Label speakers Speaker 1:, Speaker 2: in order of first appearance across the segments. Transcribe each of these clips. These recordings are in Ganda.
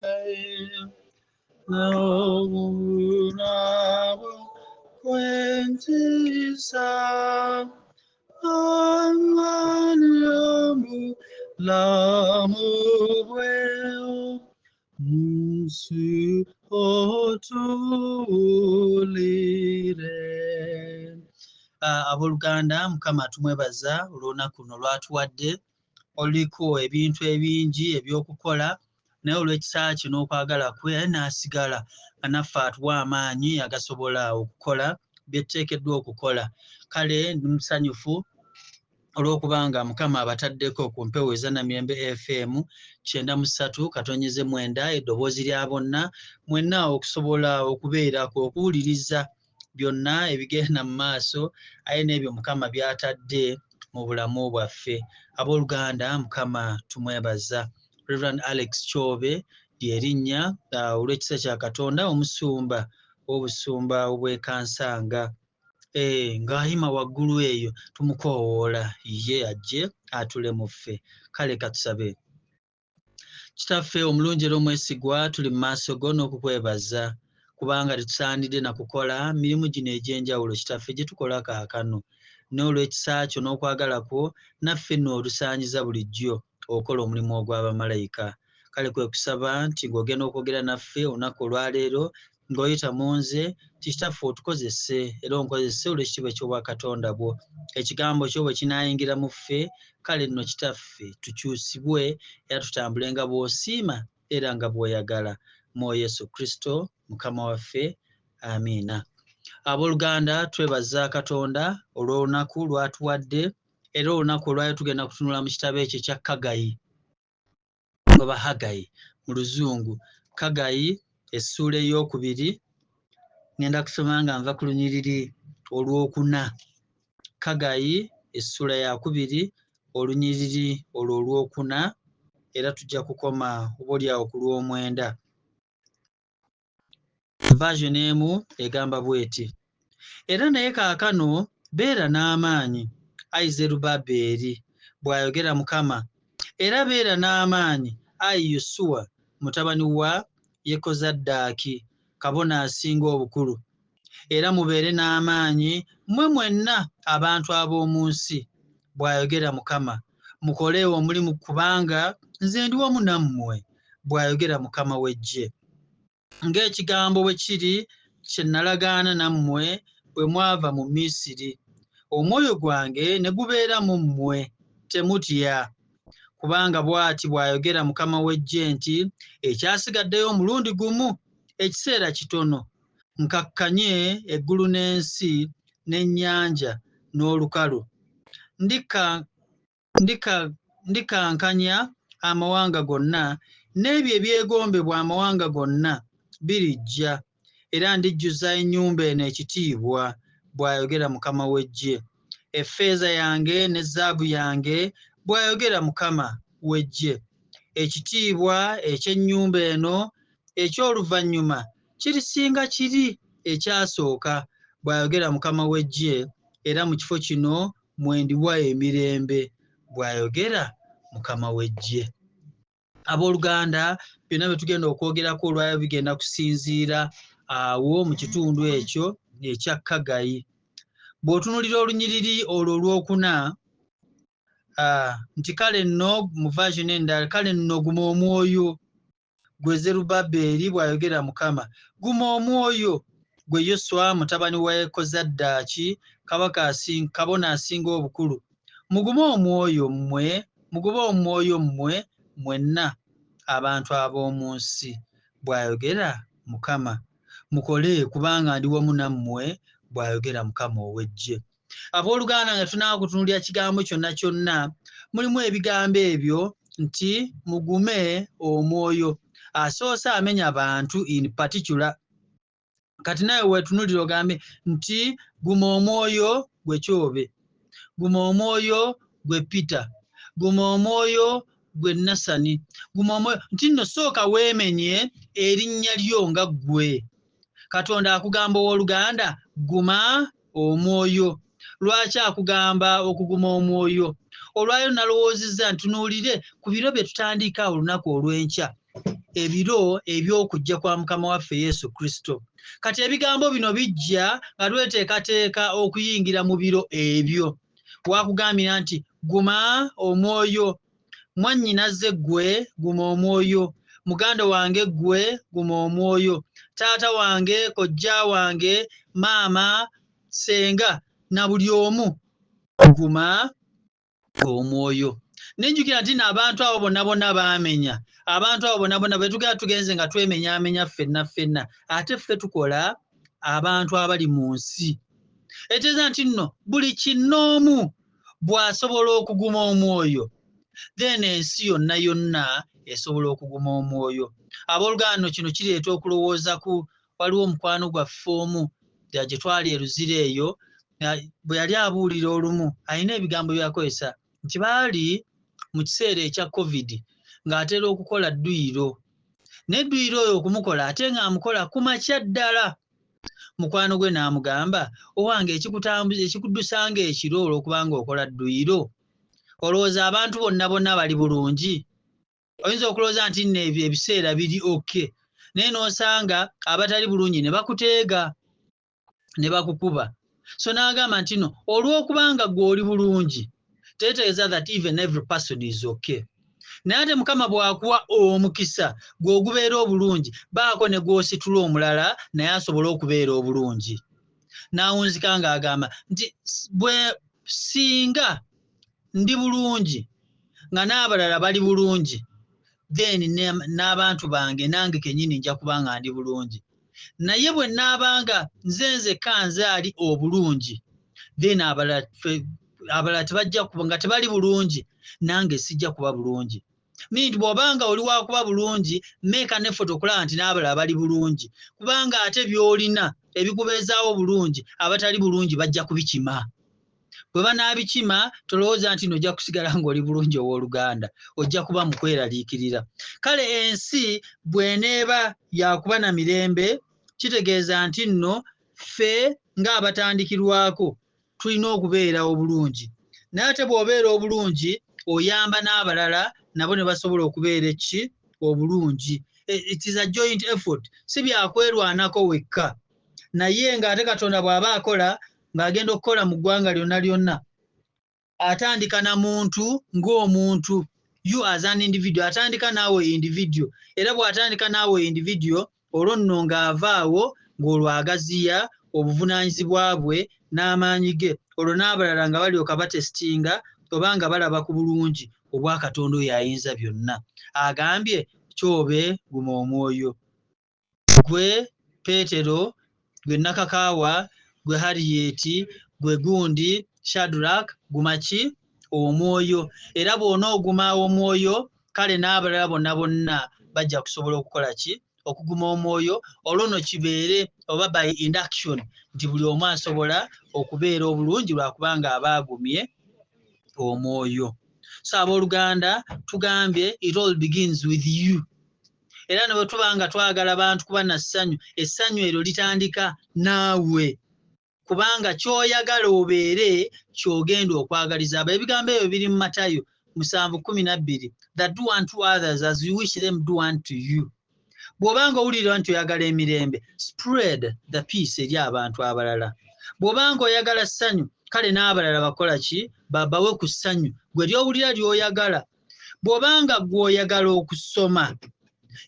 Speaker 1: Kwentiisa lamu bwe nsi otuwulire. Abooluganda, Mukama tumwebaza olw'olunaku luno lwatuwadde oluliko ebintu ebingi eby'okukola, naye olw'ekisa kye n'okwagala kwe aye n'asigala nga naffe atuwa amaanyi agasobola okukola bye tuteekeddwa okukola. Kale ndi musanyufu olw'okuba nga Mukama abataddeko ku mpewo eza Namirembe FM 93.9, eddoboozi lya bonna mwenna, okusobola okubeerako okuwuliriza byonna ebigenda mu maaso aye n'ebyo Mukama by'atadde mu bulamu bwaffe. Abooluganda, Mukama tumwebaza. Reverend Alex Kyobe ly'erinnya, olw'ekisa kya Katonda omusumba w'obusumba obw'Ekansanga. Ng'ayima waggulu eyo tumukoowoola ye ajje atule mu ffe. Kale katusabe. Kitaffe omulungi era omwesigwa, tuli mu maaso go n'okukwebaza kubanga tetusaanidde na kukola mirimu gino egy'enjawulo, Kitaffe, gye tukola kaakano, naye olw'ekisa kyo n'okwagala kwo naffe nno otusaanyiza bulijjo okukola omulimu ogw'abamalayika. Kale kwe kusaba nti ng'ogenda okwogera naffe olunaku olwaleero ng'oyita mu nze, nti Kitaffe otukozese era onkozese olw'ekitiibwa eky'obwakatonda bwo. Ekigambo kyo bwe kinaayingira mu ffe, kale nno Kitaffe tukyusibwe era tutambule nga bw'osiima era nga bw'oyagala. Mu Yesu Kristo Mukama waffe, amiina. Abooluganda, twebaza Katonda olw'olunaku lw'atuwadde, era olunaku olwaleero tugenda kutunula mu kitabo ekyo ekya Kagayi oba Hagayi mu Luzungu. Kagayi essuula ey'okubiri, ngenda kusoma nga nva ku lunyiriri olwokuna. Kagayi essuula yakubiri, olunyiriri olwo olwokuna, era tujja kukoma oboolyawo ku lw'omwenda. Version emu egamba bw'eti: "Era naye kaakano beera n'amaanyi, ayi Zerubabeeri, bw'ayogera Mukama, era beera n'amaanyi, ayi Yosuwa mutabani wa Yekozaddaaki, kabona asinga obukulu, era mubeere n'amaanyi mmwe mwenna abantu ab'omu nsi, bw'ayogera Mukama. Mukole omulimu kubanga nze ndi wamu nammwe, bw'ayogera Mukama w'eggye. Ng'ekigambo bwe kiri kye nalagaana nammwe bwe mwava mu Misiri, omwoyo gwange ne gubeera mu mmwe, temutya. Kubanga bw'ati bw'ayogera Mukama w'eggye nti ekyasigaddeyo omulundi gumu, ekiseera kitono, nkakkanye eggulu n'ensi n'ennyanja n'olukalu. Ndikankanya amawanga gonna, n'ebyo ebyegombebwa amawanga gonna birijja, era ndijjuza ennyumba eno ekitiibwa, bw'ayogera Mukama w'eggye. Effeeza yange ne zaabu yange, bw'ayogera Mukama w'eggye. Ekitiibwa eky'ennyumba eno eky'oluvannyuma kirisinga kiri ekyasooka, bw'ayogera Mukama w'eggye, era mu kifo kino mwe ndiwa emirembe, bw'ayogera Mukama w'eggye." Abooluganda, byonna bye tugenda okwogerako olwayo bigenda kusinziira awo mu kitundu ekyo ekya Kagayi. Bw'otunuulira olunyiriri olwo olwokuna, nti kale nno, mu version endala, kale nno guma omwoyo gwe Zerubabeeri, bw'ayogera Mukama, guma omwoyo gwe Yoswa mutabani wa Yekozaddaaki, kabona asinga obukulu, mugume omwoyo mmwe, mugume omwoyo mmwe mwenna abantu ab'omu nsi, bw'ayogera Mukama. Mukole kubanga ndi wamu nammwe, bw'ayogera Mukama ow'eggye. Abooluganda, nga tunaakutunuulira kigambo kyonna kyonna, mulimu ebigambo ebyo nti mugume omwoyo. Asoose amenya bantu in particular. Kati nawe weetunuulira ogambe nti guma omwoyo gwe Kyobe, guma omwoyo gwe Peter, guma omwoyo gwe Nasani, guma omwoyo, nti nno sooka weemenye erinnya lyo nga ggwe. Katonda akugamba, owooluganda, guma omwoyo. Lwaki akugamba okuguma omwoyo? Olwayo nalowoozezza ntunuulire ku biro bye tutandika olunaku olw'enkya. Ebiro eby'okujja kwa Mukama waffe Yesu Kristo. Kati ebigambo bino bijja nga tweteekateeka okuyingira mu biro ebyo. Wakugambira nti guma omwoyo, mwannyinaze ggwe guma omwoyo, muganda wange ggwe guma omwoyo, taata wange, kojja wange, maama, ssenga na buli omu guma omwoyo. Nenjukira nti n'abantu abo bonna bonna baamenya, abantu abo bonna bonna bwe tugenda tugenze nga twemenyaamenya ffenna ffenna, ate ffe tukola abantu abali mu nsi. Eteeza nti nno buli kinnoomu bw'asobola okuguma omwoyo, then ensi yonna yonna esobola okuguma omwoyo. Abooluganda, kino kireeta okulowooza ku waliwo omukwano gwaffe omu gye twali e Luzira eyo, bwe yali abuulira olumu alina ebigambo byakozesa nti baali mu kiseera ekya COVID ng'atera okukola dduyiro, naye dduyiro oyo okumukola ate ng'amukola ku makya ddala. Mukwano gwe n'amugamba, "Owange, ekikutambuza ekikuddusanga ekiro olw'okubanga okola dduyiro, olowooza abantu bonna bonna bali bulungi? Oyinza okulowooza nti nno ebyo ebiseera biri okay, naye n'osanga abatali bulungi ne bakuteega ne bakukuba." So n'agamba nti no olw'okubanga ggwe oli bulungi tetegeeza that even every person is okay. Naye ate Mukama bw'akuwa omukisa gwe ogubeera obulungi, baako ne gw'ositula omulala naye asobole okubeera obulungi. N'awunzika ng'agamba nti bwe singa ndi bulungi nga n'abalala bali bulungi, then n'abantu bange nange kennyini nja kuba nga ndi bulungi. Naye bwe naabanga nze nzekka nze ali obulungi, then abalala tebajja kuba nga tebali bulungi, nange sijja kuba bulungi. Nti bw'obanga oli wakuba bulungi, make an effort okulaba nti n'abalala bali bulungi, kubanga ate by'olina ebikubeezaawo bulungi, abatali bulungi bajja kubikima. Bwe banaabikima, tolowooza nti nojja kusigala ng'oli bulungi. Owooluganda, ojja kuba mu kweraliikirira. Kale ensi bw'eneeba yakuba na mirembe, kitegeeza nti nno ffe ng'abatandikirwako tulina okubeera obulungi. Naye ate bw'obeera obulungi, oyamba n'abalala nabo ne basobola okubeera eki obulungi. It is a joint effort, si byakwerwanako wekka. Naye ng'ate Katonda bw'aba akola ng'agenda okukola mu ggwanga lyonna lyonna, atandika na muntu ng'omuntu, you as an individual. Atandika naawe individual, era bw'atandika naawe individual, olwo nno ng'avaawo ng'olwo agaziya obuvunaanyizibwa bwe n'amaanyi ge, olwo n'abalala nga balyoka batesitinga oba nga balaba ku bulungi obwa Katonda oyo ayinza byonna. Agambye, "Kyobe guma omwoyo, gwe Peetero, gwe Nakakaawa, gwe Hariyeti, gwe gundi Shadrack, guma ki omwoyo." Era bw'onooguma omwoyo, kale n'abalala bonna bonna bajja kusobola okukola ki? Okuguma omwoyo. Olwo nno kibeere oba by induction nti buli omu asobola okubeera obulungi lwakubanga aba agumye omwoyo. So abooluganda, tugambye it all begins with you. Era ne bwe tuba nga twagala bantu kuba na ssanyu, essanyu eryo litandika naawe, kubanga ky'oyagala obeere ky'ogenda okwagaliza abo. Ebigambo ebyo biri mu Matayo 7:12, that do unto others as you wish them do unto you. Bw'obanga owulira nti oyagala emirembe, spread the peace eri abantu abalala. Bw'obanga oyagala ssanyu, kale n'abalala bakola ki? Babawe ku ssanyu gwe ly'owulira ly'oyagala. Bw'obanga gw'oyagala okusoma,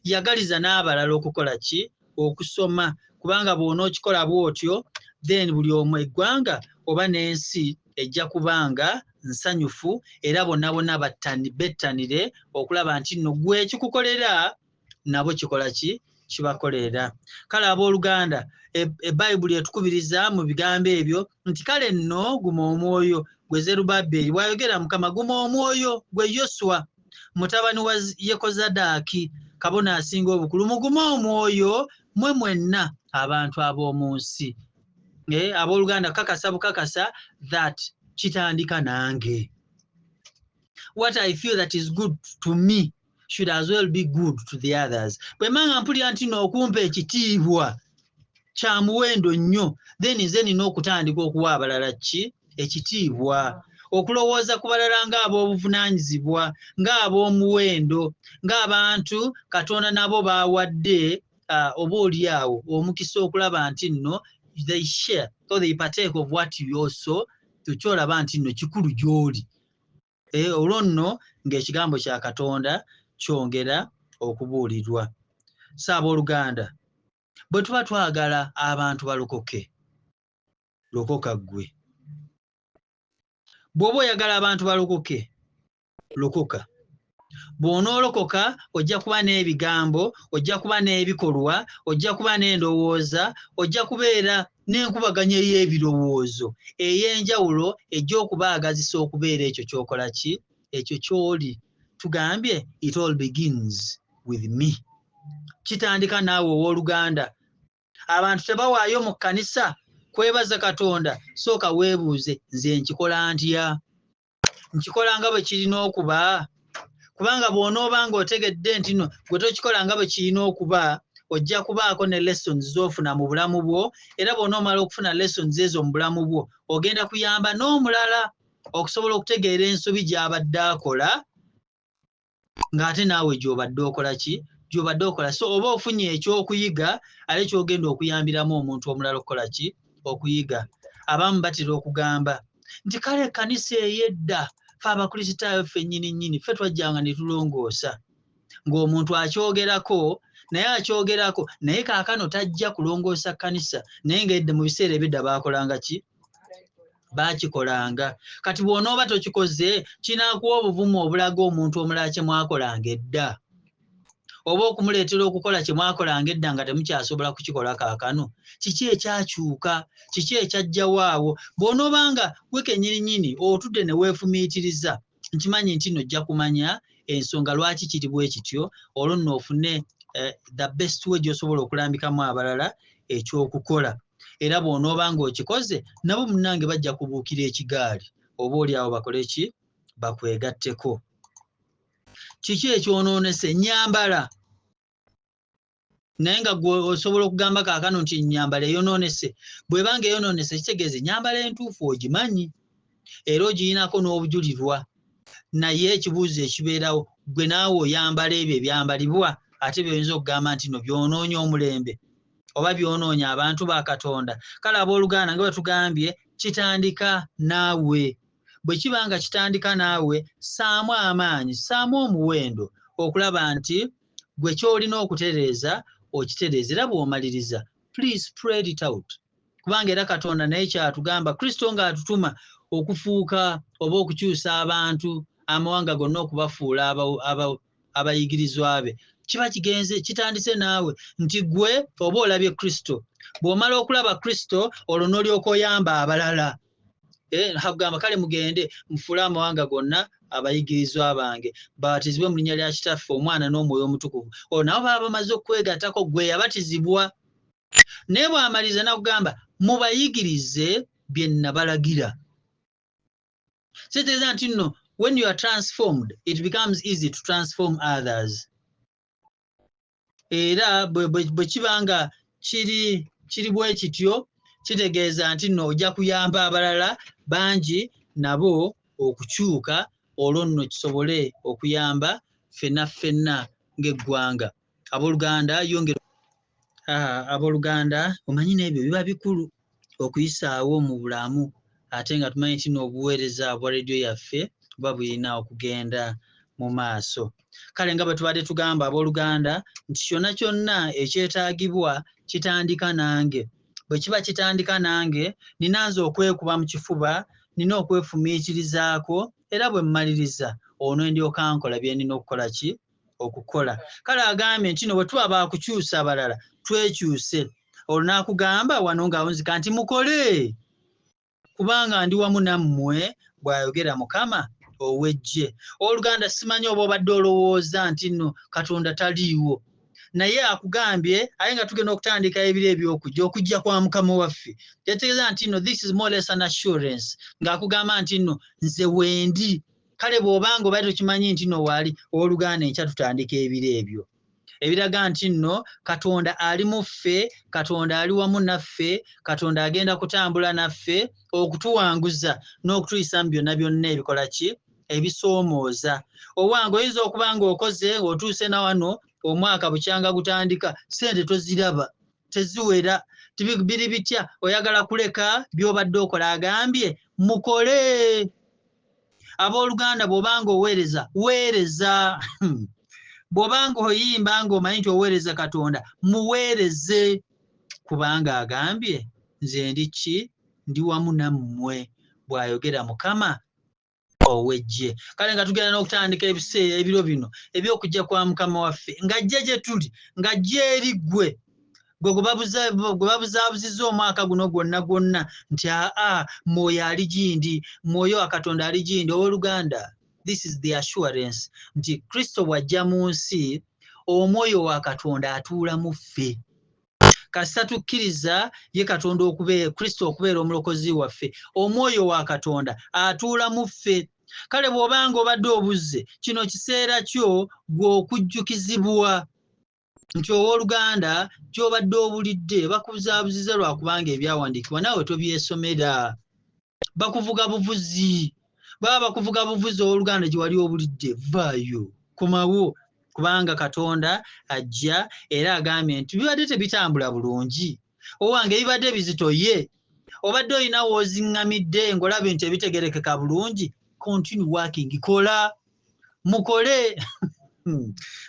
Speaker 1: yagaliza n'abalala okukola ki? Okusoma. Kubanga bw'onookikola bw'otyo, then buli omu eggwanga oba n'ensi ejja kubanga nsanyufu, era bonna bonna bettanire okulaba nti nno gwe ekikukolera nabo kikola ki? Kibakolera. Kale abooluganda, ebayibuli etukubiriza mu bigambo ebyo nti kale nno guma omwoyo gwe Zerubaberi, bw'ayogera Mukama, guma omwoyo gwe Yoswa mutabani wa Yekozadaaki, kabona asinga obukulu, mugume omwoyo mwe mwenna abantu ab'omu nsi. Abooluganda, kakasa bukakasa that kitandika nange. What I feel that is good to me should as well be good to the others. Bwe manga mpulira nti n'okumpa ekitiibwa kya muwendo nnyo, then nze nina okutandika okuwa abalala ki? Ekitiibwa. Okulowooza ku balala ng'ab'obuvunaanyizibwa, ng'ab'omuwendo, ng'abantu Katonda nabo baawadde oba oli awo omukisa okulaba nti nno they share or they partake of what you also, kyolaba nti nno kikulu gy'oli. Olwo nno ng'ekigambo kya Katonda kyongera okubuulirwa. So abooluganda, bwe tuba twagala abantu balokoke, lokoka ggwe. Bw'oba oyagala abantu balokoke, lokoka. Bw'onoolokoka ojja kuba n'ebigambo, ojja kuba n'ebikolwa, ojja kuba n'endowooza, ojja kubeera n'enkubaganya ey'ebirowoozo ey'enjawulo ejja okubaagazisa okubeera ekyo ky'okola ki, ekyo ky'oli. Tugambye it all begins with me. Kitandika naawe owooluganda. Abantu tebawaayo mu kkanisa kwebaza Katonda, sooka weebuuze, nze nkikola ntya? Nkikola nga bwe kirina okuba? Kubanga bw'onooba ng'otegedde nti no gwe tokikola nga bwe kirina okuba, ojja kubaako ne lessons z'ofuna mu bulamu bwo, era bw'onoomala okufuna lessons ezo mu bulamu bwo, ogenda kuyamba n'omulala okusobola okutegeera ensobi gy'abadde akola ng'ate naawe gy'obadde okola ki, gy'obadde okola. So oba ofunye ekyokuyiga ate ky'ogenda okuyambiramu omuntu omulala okukola ki, okuyiga. Abamu batera okugamba nti kale ekkanisa ey'edda ffe Abakristaayo ffe nnyini nnyini ffe twajjanga ne tulongoosa, ng'omuntu akyogerako naye akyogerako naye kaakano tajja kulongoosa kkanisa, naye ng'edda mu biseera eby'edda baakolanga ki, baakikolanga. Kati bw'onooba tokikoze kinaakuwa obuvumu obulaga omuntu omulala kye mwakolanga edda, oba okumuleetera okukola kye mwakolanga edda nga temukyasobola kukikola kaakano. Kiki ekyakyuka? Kiki ekyajjawo awo? Bw'onooba nga gwe kennyini nnyini otudde ne weefumiitiriza, nkimanyi nti nno ojja kumanya ensonga lwaki kiri bwe kityo, olwo nno ofune the best way gy'osobola okulambikamu abalala ekyokukola. Era bw'onooba ng'okikoze nabo munnange bajja kubuukira ekigaali, oba oli awo bakole ki, bakwegatteko. Kiki ekyonoonese? Nnyambala. Naye nga gwe osobola okugamba kaakano nti nnyambala eyonoonese. Bw'eba nga eyonoonese kitegeeza ennyambala entuufu ogimanyi era ogiyinako n'obujulirwa, naye ekibuuzo ekibeerawo, gwe naawe oyambala ebyo ebyambalibwa ate by'oyinza okugamba nti no byonoonya omulembe oba byonoonya abantu ba Katonda? Kale abooluganda, nga bwe tugambye, kitandika naawe. Bwe kiba nga kitandika naawe, ssaamu amaanyi, ssaamu omuwendo okulaba nti gwe ky'olina okutereeza okitereeza, era bw'omaliriza please spread it out, kubanga era Katonda naye kyatugamba, Kristo ng'atutuma okufuuka oba okukyusa abantu amawanga gonna okubafuula abayigirizwa be. Kiba kigenze kitandise naawe nti gwe oba olabye Kristo. Bw'omala okulaba Kristo olwo n'olyoka oyamba abalala. Akugamba kale mugende mufuule amawanga gonna abayigirizwa bange, babatizibwe mu linnya lya Kitaffe, Omwana n'Omwoyo Omutukuvu. Olwo nabo baba bamaze okwegattako, gwe yabatizibwa. Naye bw'amaliriza n'akugamba mubayigirize bye nabalagira. Kitegeeza nti nno when you are transformed it becomes easy to transform others. Era bwe kiba nga kiri bwe kityo, kitegeeza nti nno ojja kuyamba abalala bangi nabo okukyuka, olwo nno kisobole okuyamba ffenna ffenna ng'eggwanga. Abooluganda, yongera abooluganda, omanyi n'ebyo biba bikulu okuyisaawo mu bulamu, ate nga tumanyi nti n'obuweereza bwa rediyo yaffe buba bulina okugenda mu maaso. Kale nga bwe tubadde tugamba abooluganda nti kyonna kyonna ekyetaagibwa kitandika nange. Bwe kiba kitandika nange, nina nze okwekuba mu kifuba, nina okwefumiitirizaako, era bwe mmaliriza olwo ne ndyoka nkola bye nnina okukola ki, okukola. Kale agambye nti no bwe tuba baakukyusa abalala twekyuse. Olwo n'akugamba wano ng'awunzika nti mukole, kubanga ndi wamu nammwe, bw'ayogera Mukama ow'eggye. Owooluganda, simanyi oba obadde olowooza nti nno Katonda taliiwo, naye akugambye aye nga tugenda okutandika ebiro eby'okujja, okujja kwa Mukama waffe. Kyetegeeza nti nno this is more or less an assurance, ng'akugamba nti nno nze wendi. Kale bw'obanga obadde tokimanyi nti nno waali, owooluganda, enkya tutandika ebiro ebyo. Ebiraga nti nno Katonda ali mu ffe, Katonda ali wamu naffe, Katonda agenda kutambula naffe okutuwanguza n'okutuyisa mu byonna byonna ebikola ki? Ebisoomooza. Owange oyinza okuba ng'okoze ng'otuuse na wano omwaka bukyanga gutandika, ssente toziraba, teziwera, biri bitya, oyagala kuleka by'obadde okola. Agambye mukole. Abooluganda, bw'obanga oweereza, weereza. Bw'obanga oyimba ng'omanyi nti oweereza Katonda, muweereze, kubanga agambye nze ndi ki? Ndi wamu nammwe, bw'ayogera Mukama ow'eggye. Kale nga tugenda n'okutandika ebiseera ebiro bino eby'okujja kwa Mukama waffe, ng'ajja gye tuli, ng'ajja eri ggwe, gwe gwe babuzaabuzizza omwaka guno gwonna gwonna nti aa mwoyo ali gindi, mwoyo wa Katonda ali gindi. Owooluganda, this is the assurance nti Kristo bw'ajja mu nsi, omwoyo wa Katonda atuula mu ffe. Kasita tukkiriza ye Katonda okubeera, Kristo okubeera omulokozi waffe, omwoyo wa Katonda atuula mu ffe. Kale bw'obanga obadde obuzze, kino kiseera kyo gwe okujjukizibwa nti owooluganda gy'obadde obulidde bakubuzaabuziza lwakubanga ebyawandiikibwa naawe tobyesomera, bakuvuga buvuzi, baba bakuvuga buvuzi. Owooluganda gye wali obulidde, vaayo, komawo, kubanga Katonda ajja era agambye nti bibadde tebitambula bulungi. Owange bibadde bizitoye, obadde olina w'oziŋŋamidde ng'olaba nti ebitegerekeka bulungi, continue working, kola, mukole,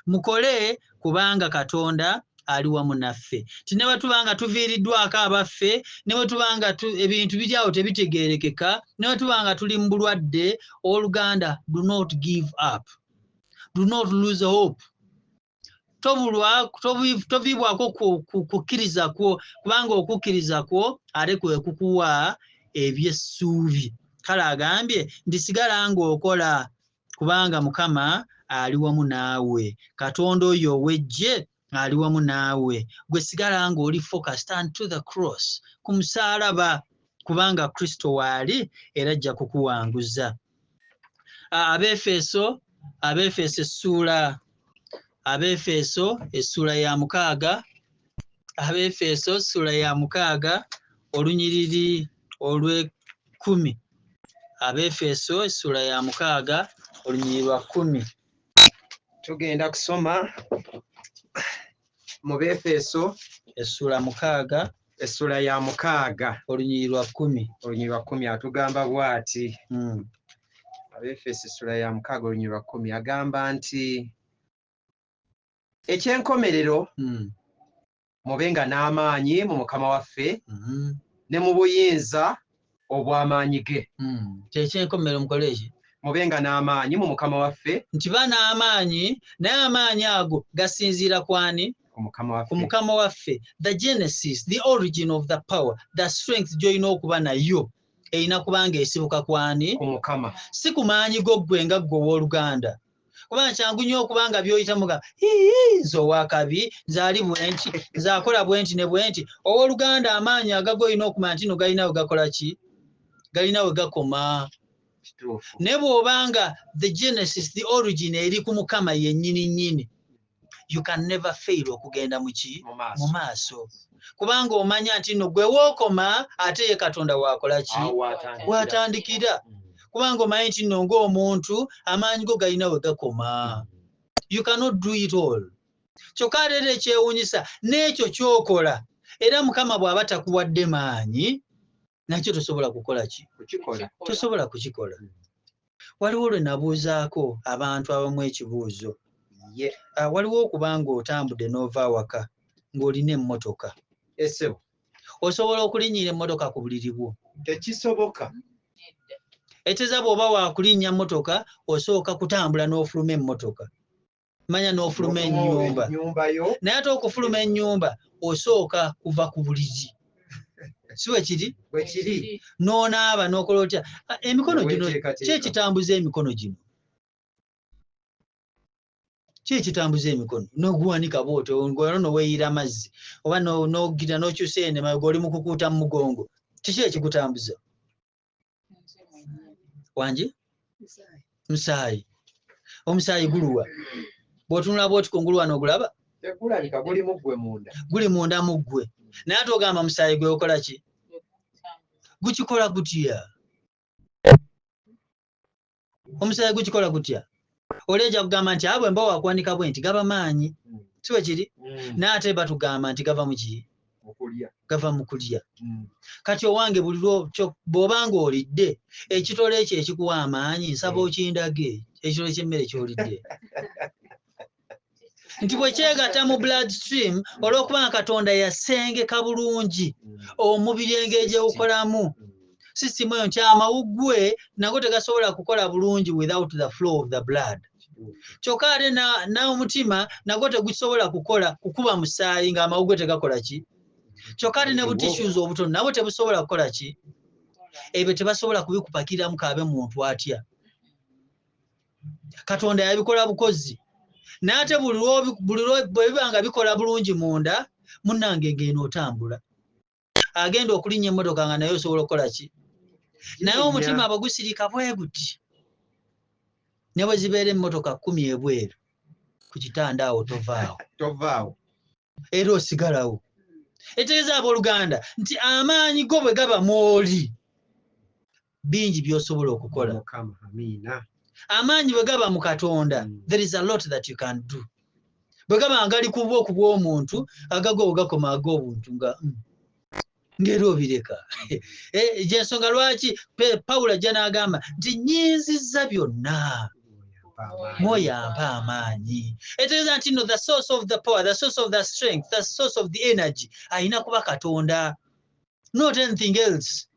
Speaker 1: mukole, kubanga Katonda ali wamu naffe. Ti ne bwe tuba nga tuviiriddwako abaffe, ne bwe tuba nga ebintu biri awo tebitegeerekeka, ne bwe tuba nga tuli mu bulwadde, owooluganda, do not give up, do not lose hope. Tobulwa, toviibwako kukkiriza kwo, kubanga okukkiriza kwo ate kwe kukuwa ebyessuubi. Kale agambye nti sigala ng'okola, kubanga Mukama ali wamu naawe. Katonda oyo ow'eggye ali wamu naawe. Gwe sigala ng'oli focused unto the cross, ku musaalaba, kubanga Kristo waali era ajja kukuwanguza. Abeefeso, Abeefeso essuula, Abeefeso essuula ya 6, Abeefeso essuula ya 6 olunyiriri olw'ekumi. Abeefeso essuula ya 6 olunyiriri lwa 10.
Speaker 2: Tugenda kusoma mu Beefeso
Speaker 1: essuula 6,
Speaker 2: essuula ya 6,
Speaker 1: olunyiriri lwa 10.
Speaker 2: Olunyiriri lwa 10 atugamba bw'ati. Abeefeso essuula ya 6 olunyiriri lwa 10 agamba nti ekyenkomerero mubenga n'amaanyi mu Mukama waffe ne mu buyinza obw'amaanyi ge.
Speaker 1: Kyekyenkomerero mukole eki?
Speaker 2: Mubenga n'amaanyi mu Mukama waffe.
Speaker 1: Nti ba n'amaanyi, naye amaanyi ago gasinziira ku ani?
Speaker 2: Ku Mukama waffe.
Speaker 1: Ku Mukama waffe. The genesis, the origin of the power, the strength gy'olina okuba nayo erina kubanga esibuka ku ani?
Speaker 2: Ku Mukama.
Speaker 1: Si ku maanyi go ggwe nga ggwe owooluganda, kubanga kyangu nnyo okuba nga by'oyita muga ii nze owakabi, nze ali bwe nti, nze akola bwe nti ne bwe nti. Owooluganda, amaanyi agago olina okumanya nti no galina we gakola ki? Galina we gakoma. Naye bw'obanga the genesis, the origin eri ku Mukama yennyini nnyini, you can never fail okugenda mu ki?
Speaker 2: Mu
Speaker 1: Mu maaso, kubanga omanya nti nno gwe wookoma ate ye Katonda waakola ki? Waatandikira. Kubanga omanyi nti nno ng'omuntu amaanyi go galina we gakoma, you cannot do it all. Kyokka ate era ekyewuunyisa n'ekyo ky'okola, era Mukama bw'aba takuwadde maanyi, nakyo tosobola kukola ki?
Speaker 2: Kukikola.
Speaker 1: Tosobola kukikola. Waliwo lwe nabuuzaako abantu abamu ekibuuzo. Waliwo okuba ng'otambudde n'ova awaka ng'olina emmotoka.
Speaker 2: Essebo.
Speaker 1: Osobola okulinnyira emmotoka ku buliri bwo?
Speaker 2: Tekisoboka.
Speaker 1: Eteeza bw'oba waakulinnya mmotoka, osooka kutambula n'ofuluma emmotoka, manya n'ofuluma ennyumba.
Speaker 2: Ennyumba yo.
Speaker 1: Naye ate okufuluma ennyumba osooka kuva ku buliri, si bwe kiri?
Speaker 2: Bwe kiri.
Speaker 1: N'onaaba n'okola otya? Emikono gino,
Speaker 2: Weeteekateeka.
Speaker 1: ki ekitambuza emikono gino? Ki ekitambuza emikono n'oguwanika bw'otyo ng'olwo noweeyira amazzi oba n'ogira n'okyusa eno emabega oli mu kukuuta mu mugongo? Kiki ekigutambuza? Wangi? Musaayi. Omusaayi guluwa? Bw'otunula bw'oti kungulu wano ogulaba?
Speaker 2: Tegulabika, guli mu ggwe munda.
Speaker 1: Guli munda mu ggwe, naye ate ogamba musaayi gwe okola ki? Gukikola gutya? Omusaayi gukikola gutya? Oli ejja kugamba nti abwe mba wakuwanika bwe nti gaba maanyi, si bwe kiri? Naye ate batugamba nti gava mu ki? Gava mu kulya. Kati owange buli bw'obanga olidde ekitole ekyo ekikuwa amaanyi, nsaba okindage ekitole ky'emmere ky'olidde, nti bwe kyegatta mu blood stream, olw'okubanga Katonda yasengeka bulungi omubiri engeri gyewukolamu system eyo, nti amawuggwe nago tegasobola kukola bulungi without the flow of the blood. Kyokka ate n'omutima nagwo tegusobola kukola kukuba musaayi ng'amawuggwe tegakola ki. Kyokka ate ne butissues obutono nabwo tebusobola kukola ki. Ebyo tebasobola kubikupakiramu kaabe muntu atya. Katonda yabikola bukozi. Naye ate buli bwe biba nga bikola bulungi munda, munnange, ng'eno otambula, agenda okulinnya emmotoka nga naye osobola okukola ki. Naye omutima bwe gusirika bwe guti, ne bwe zibeera emmotoka 10 ebweru, ku kitanda awo tovaawo.
Speaker 2: Tovaawo.
Speaker 1: Era osigalawo. Etegeeza, abooluganda, nti amaanyi go bwe gaba mwoli, bingi by'osobola okukola.
Speaker 2: Mukama, amiina.
Speaker 1: Amaanyi bwe gaba mu Katonda, there is a lot that you can do. Bwe gaba nga gali ku bwo ku bw'omuntu, agago bwe gakoma ag'obuntu nga ng'era obireka. Gyensonga lwaki Pawulo ajja n'agamba nti nnyinzizza byonna mwoyo ampa amaanyi. Etegeeza nti no, the source of the power, the source of the strength, the source of the energy ayina kuba Katonda, not anything else.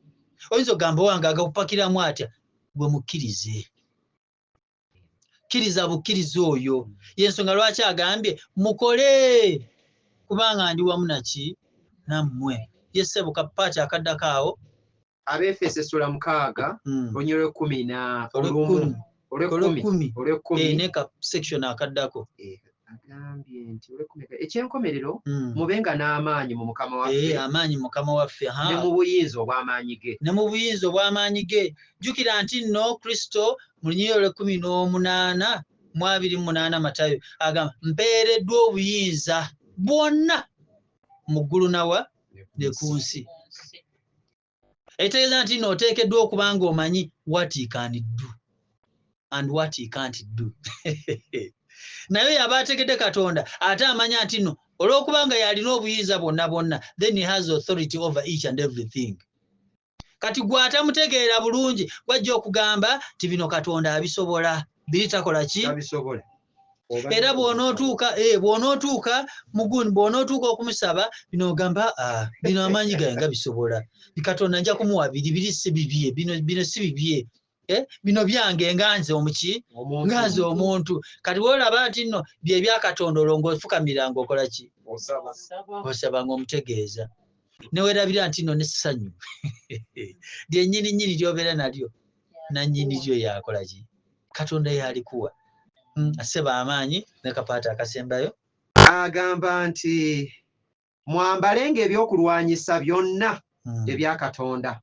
Speaker 1: Oyinza okugamba wange agakupakiramu atya? Gwe mukkirize, kkiriza bukkiriza oyo. Yensonga lwaki agambye mukole kubanga ndi wamu naki nammwe. Ye ssebo, kapaati akaddako awo.
Speaker 2: Abeefeso essula 6, olunyiriri lw'ekumi na
Speaker 1: olw'ekumi.
Speaker 2: Olumu, olw'ekumi.
Speaker 1: Olw'ekumi.
Speaker 2: Olw'ekumi.
Speaker 1: Ne ka section akaddako.
Speaker 2: Agambye nti olw'ekumi, ekyenkomerero, mubenga n'amaanyi mu Mukama waffe
Speaker 1: Amaanyi Mukama waffe, ha.
Speaker 2: Ne mu buyinza obw'amaanyi ge.
Speaker 1: Ne mu buyinza obw'amaanyi ge. Jjukira nti nno Kristo mu lunyiriri olw'e18 mu 28 Matayo agamba, mpeereddwa obuyinza bwonna mu ggulu nawa ne ku nsi. Ekitegeeza nti nno oteekeddwa okuba nga omanyi what he can do and what he can't do. Naye yaba ategedde Katonda, ate amanya nti nno olw'okuba nga yalina obuyinza bwonna bwonna, then he has authority over each and everything. Kati gwe atamutegeera bulungi, gwajja okugamba nti bino Katonda abisobola, biri takola ki?
Speaker 2: Tabisobola.
Speaker 1: Era bw'onootuuka mugundi, bw'onootuuka okumusaba bino, ogamba, "Ah, bino amaanyi gange nga bisobola. Katonda nja kumuwa biri, biri si bibye, bino si bibye. Bino byange nga nze omuki,
Speaker 2: Omuntu.
Speaker 1: nga nze omuntu." Kati bw'olaba nti nno bye bya Katonda, olwo ng'ofukamira ng'okola ki?
Speaker 2: Osaba.
Speaker 1: Osaba ng'omutegeeza, neweerabira nti nno n'essanyu lyennyini nnyini ly'obeera nalyo, nannyini lyo yakola ki? Katonda yalikuwa. Aseba amaanyi ne kapaata akasembayo.
Speaker 2: Agamba nti mwambalenga ebyokulwanyisa byonna ebya Katonda,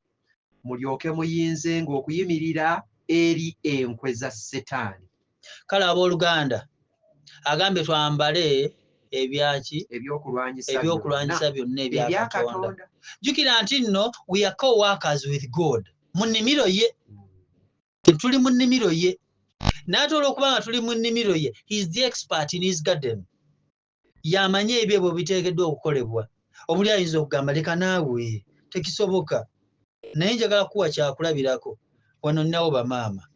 Speaker 2: mulyoke muyinzenga okuyimirira eri enkwe za Setaani.
Speaker 1: Kale abooluganda, agambye twambale ebyaki?
Speaker 2: Ebyokulwanyisa.
Speaker 1: Ebyokulwanyisa byonna ebya
Speaker 2: ebya
Speaker 1: Katonda.
Speaker 2: Katonda.
Speaker 1: Jjukira nti nno we are co-workers with God mu nnimiro ye. Tuli mu nnimiro ye, naye ate olw'okuba nga tuli mu nnimiro ye, he is the expert in his garden. Yamanyi ebyo bwe biteekeddwa okukolebwa. Obuli ayinza okugamba, leka naawe, tekisoboka. Naye njagala kuwa kyakulabirako wano. Ninawo bamaama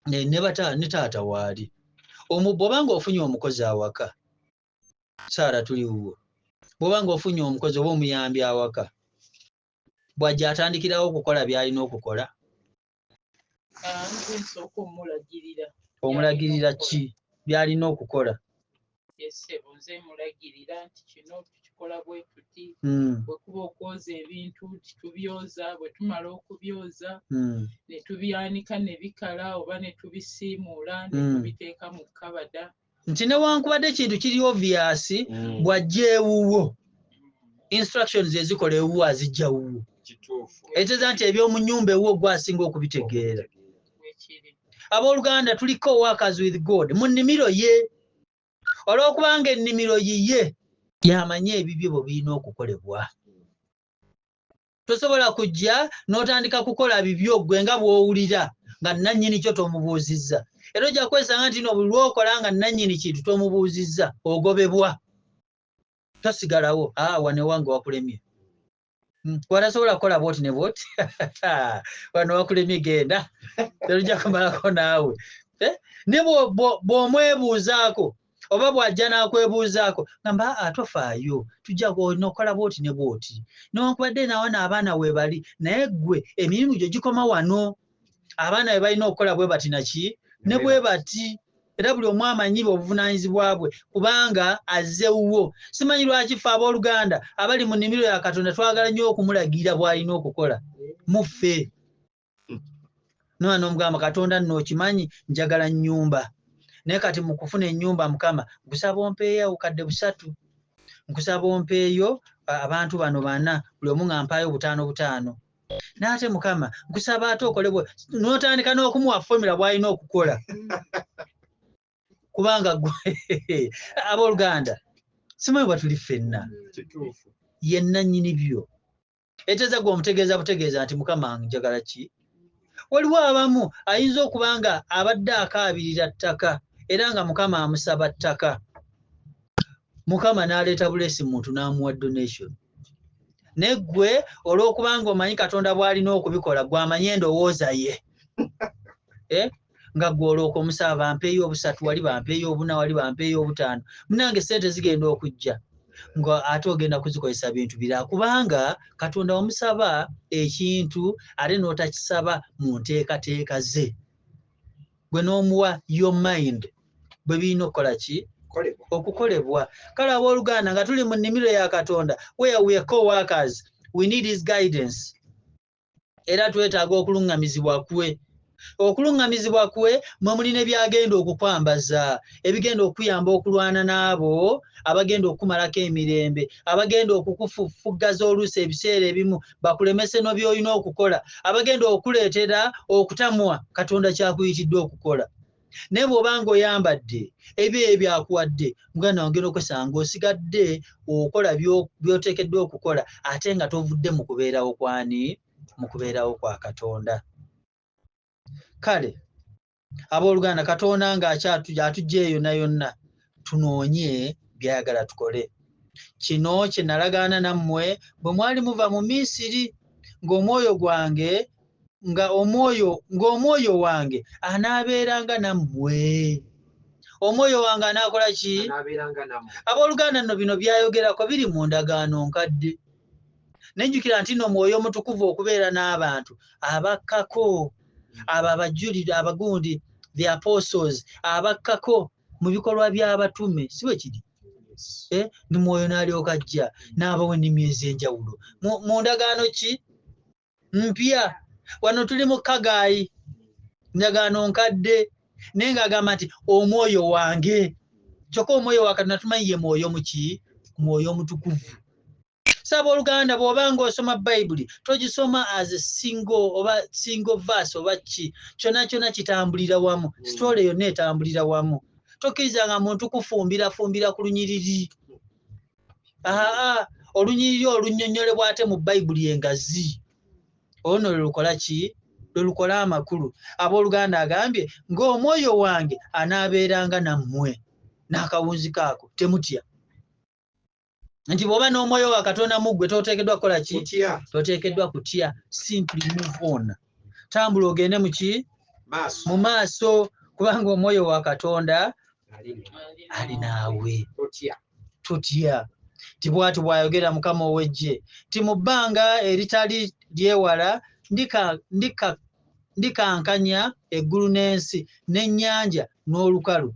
Speaker 1: ne taata waali omu. Bw'obanga ofunye omukozi awaka, Saara tuli wuwo, bw'obanga ofunye omukozi oba omuyambi awaka, bw'ajja atandikirawo okukola by'alina okukola?
Speaker 3: Ah, nze nsooka omulagirira.
Speaker 1: Omulagirira ki by'alina okukola?
Speaker 3: Ssebo, nze mulagirira nti kino tukikola bwe tuti. Bwe kuba okwoza ebintu, titubyoza, bwe tumala okubyoza ne tubyanika ne bikala oba ne tubisiimuula ne tubiteeka mu kabada.
Speaker 1: Nti newankubadde ekintu kiri obvious, bw'ajja ewuwo, instructions ezikola ewuwo azijja wuwo.
Speaker 2: Kituufu.
Speaker 1: Ekitegeeza nti eby'omu nnyumba ewuwo gwasinga okubitegeera.
Speaker 3: Bwekiri.
Speaker 1: Abooluganda, tuli co-workers with God mu nnimiro ye. Olw'okubanga ennimiro yiye, yamanyi ebibyo bwe birina okukolebwa. Tosobola kujja n'otandika kukola bibyo ggwe nga bw'owulira nga nannyini kyo tomubuuzizza. Era ojja kwesanga nti no buli lw'okola nga nannyini kintu tomubuuzizza, ogobebwa. Tosigalawo, wano ewange wakulemye. Watasobola kukola bw'oti ne bw'oti, wano wakulemye, genda. Terujja kumalako naawe. Ne bw'omwebuuzaako oba bw'ajja n'akwebuuzaako, gamba aa tofaayo, tujja olina okukola bw'oti ne bw'oti. Newankubadde naawano abaana weebali, naye ggwe emirimu gyo gikoma wano. Abaana be balina okukola bwe bati naki ne bwe bati. Era buli omu amanyi obuvunaanyizibwa bwe kubanga azze wuwo. Simanyi lwaki ffe abooluganda abali mu nnimiro ya Katonda twagala nnyo okumulagira bw'alina okukola muffe. Noa n'omugamba, Katonda nno okimanyi njagala nnyumba. Naye kati mu kufuna ennyumba Mukama nkusaba ompeeyo obukadde 3. Nkusaba ompeeyo abantu bano 4, buli omu nga mpaayo 5 5. N'ate Mukama nkusaba ate okole bwe, n'otandika n'okumuwa formula bw'alina okukola. Kubanga gwe abooluganda simanyi bwe tuli ffenna.
Speaker 2: Kituufu.
Speaker 1: Ye nannyini byo. Eteeza gwe omutegeeza butegeeza nti Mukama njagala ki? Waliwo abamu ayinza okuba nga abadde akaabirira ttaka era nga Mukama amusaba ttaka. Mukama n'aleeta buleesi muntu n'amuwa donation. Naye ggwe olw'okubanga omanyi Katonda bw'alina okubikola, ggwe amanyi endowooza ye. Nga ggwe olwoka omusaba bampeeyo 3, wali bampeeyo 4, wali bampeeyo 5. Munnange ssente zigenda okujja nga ate ogenda kuzikozesa bintu birala, kubanga Katonda omusaba ekintu ate n'otakisaba mu nteekateeka ze. Gwe n'omuwa your mind bwe birina okukola ki? Okukolebwa. Kale abooluganda nga tuli mu nnimiro ya Katonda, where we are co-workers, we need his guidance. Era twetaaga okuluŋŋamizibwa kwe. Okuluŋŋamizibwa kwe mwe muli ne by'agenda okukwambaza, ebigenda okuyamba okulwana n'abo abagenda okukumalako emirembe, abagenda okukufufuggaza oluusi ebiseera ebimu bakulemese no by'olina okukola, abagenda okukuleetera okutamwa Katonda ky'akuyitiddwa okukola. Naye bw'oba ng'oyambadde ebyo ebyakuwadde, muganda wange ogenda okwesanga ng'osigadde okola by'oteekeddwa okukola ate nga tovudde mu kubeerawo kw'ani? Mu kubeerawo kwa Katonda. Kale abooluganda, Katonda ng'atujja eyo yonna yonna, tunoonye by'ayagala tukole. Kino kye nalagaana nammwe bwe mwali muva mu Misiri, ng'omwoyo gwange, nga omwoyo, ng'omwoyo wange anaabeeranga nammwe. Omwoyo wange anaakola ki?
Speaker 2: Anaabeeranga nammwe.
Speaker 1: Abooluganda nno bino by'ayogerako biri mu ndagaano nkadde. Nejjukira nti nno Mwoyo Omutukuvu okubeera n'abantu abakkako, abo abajulira, abagundi, the apostles, abakkako mu bikolwa by'abatume, si bwe kiri? Ni Mwoyo n'alyoka ajja n'abawa ennimi ez'enjawulo. Mu ndagaano ki? Mpya. Wano tuli mu Kagaayi, ndagaano nkadde, naye ng'agamba nti omwoyo wange. Kyokka omwoyo wa Katonda tumanyi ye mwoyo muki? Mwoyo Omutukuvu. Saba oluganda, bw'oba ng'osoma Bayibuli togisoma as a single oba single verse oba ki, kyonna kyonna kitambulira wamu, story yonna etambulira wamu. Tokkirizanga muntu kufumbira fumbira ku lunyiriri. Olunyiriri olunnyonnyolebwa ate mu Bayibuli engazi. Olwo nno lwe lukola ki? Lwe lukola amakulu. Abooluganda agambye ng'omwoyo wange anaabeeranga nammwe. N'akawunzi kaako temutya. Nti bw'oba n'omwoyo wa Katonda mu ggwe toteekeddwa kukola ki?
Speaker 2: Kutya.
Speaker 1: Toteekeddwa kutya. Simply move on. Tambula ogende mu ki?
Speaker 2: Maaso.
Speaker 1: Mu maaso, kubanga omwoyo wa Katonda ali naawe.
Speaker 2: Totya.
Speaker 1: Totya. Nti bw'atyo bw'ayogera Mukama ow'eggye. Nti mu bbanga eritali lyewala ndikankanya eggulu n'ensi n'ennyanja n'olukalu.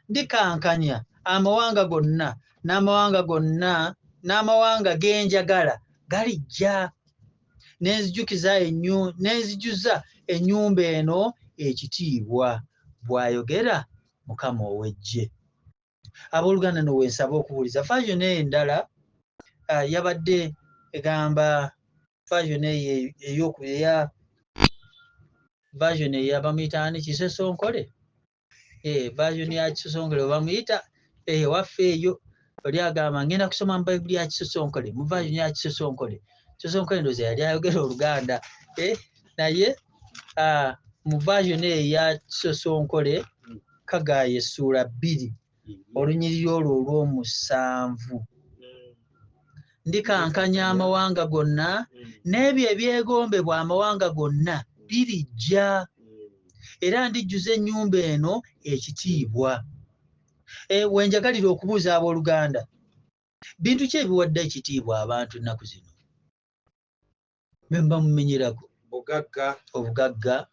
Speaker 1: Ndikankanya amawanga gonna n'amawanga gonna n'amawanga ge njagala galijja. Nenzijuza ennyumba eno ekitiibwa, bw'ayogera Mukama ow'eggye. Abooluganda nno we nsaba okubuuliza. Version eyo endala, yabadde egamba version eyo ey'okubiri eya version eya bamuyita ani? Kisosonkole? Version ya Kisosonkole bamuyita Ewaffe eyo oli agamba ngenda kusoma mu Bayibuli ya Kisosonkole, mu version ya Kisosonkole. Kisosonkole ndowooza yali ayogera Oluganda, naye mu version eyo eya Kisosonkole Kagaayi essuula 2 olunyiriri olwo olw'omusanvu. Ndikankanya amawanga gonna n'ebyo ebyegombebwa amawanga gonna birijja, era ndijjuza ennyumba eno ekitiibwa. Wenjagalira okubuuza abooluganda, bintu ki ebiwadde ekitiibwa abantu ennaku zino? Bwe muba mumenyerako.
Speaker 2: Bugagga.
Speaker 1: Obugagga.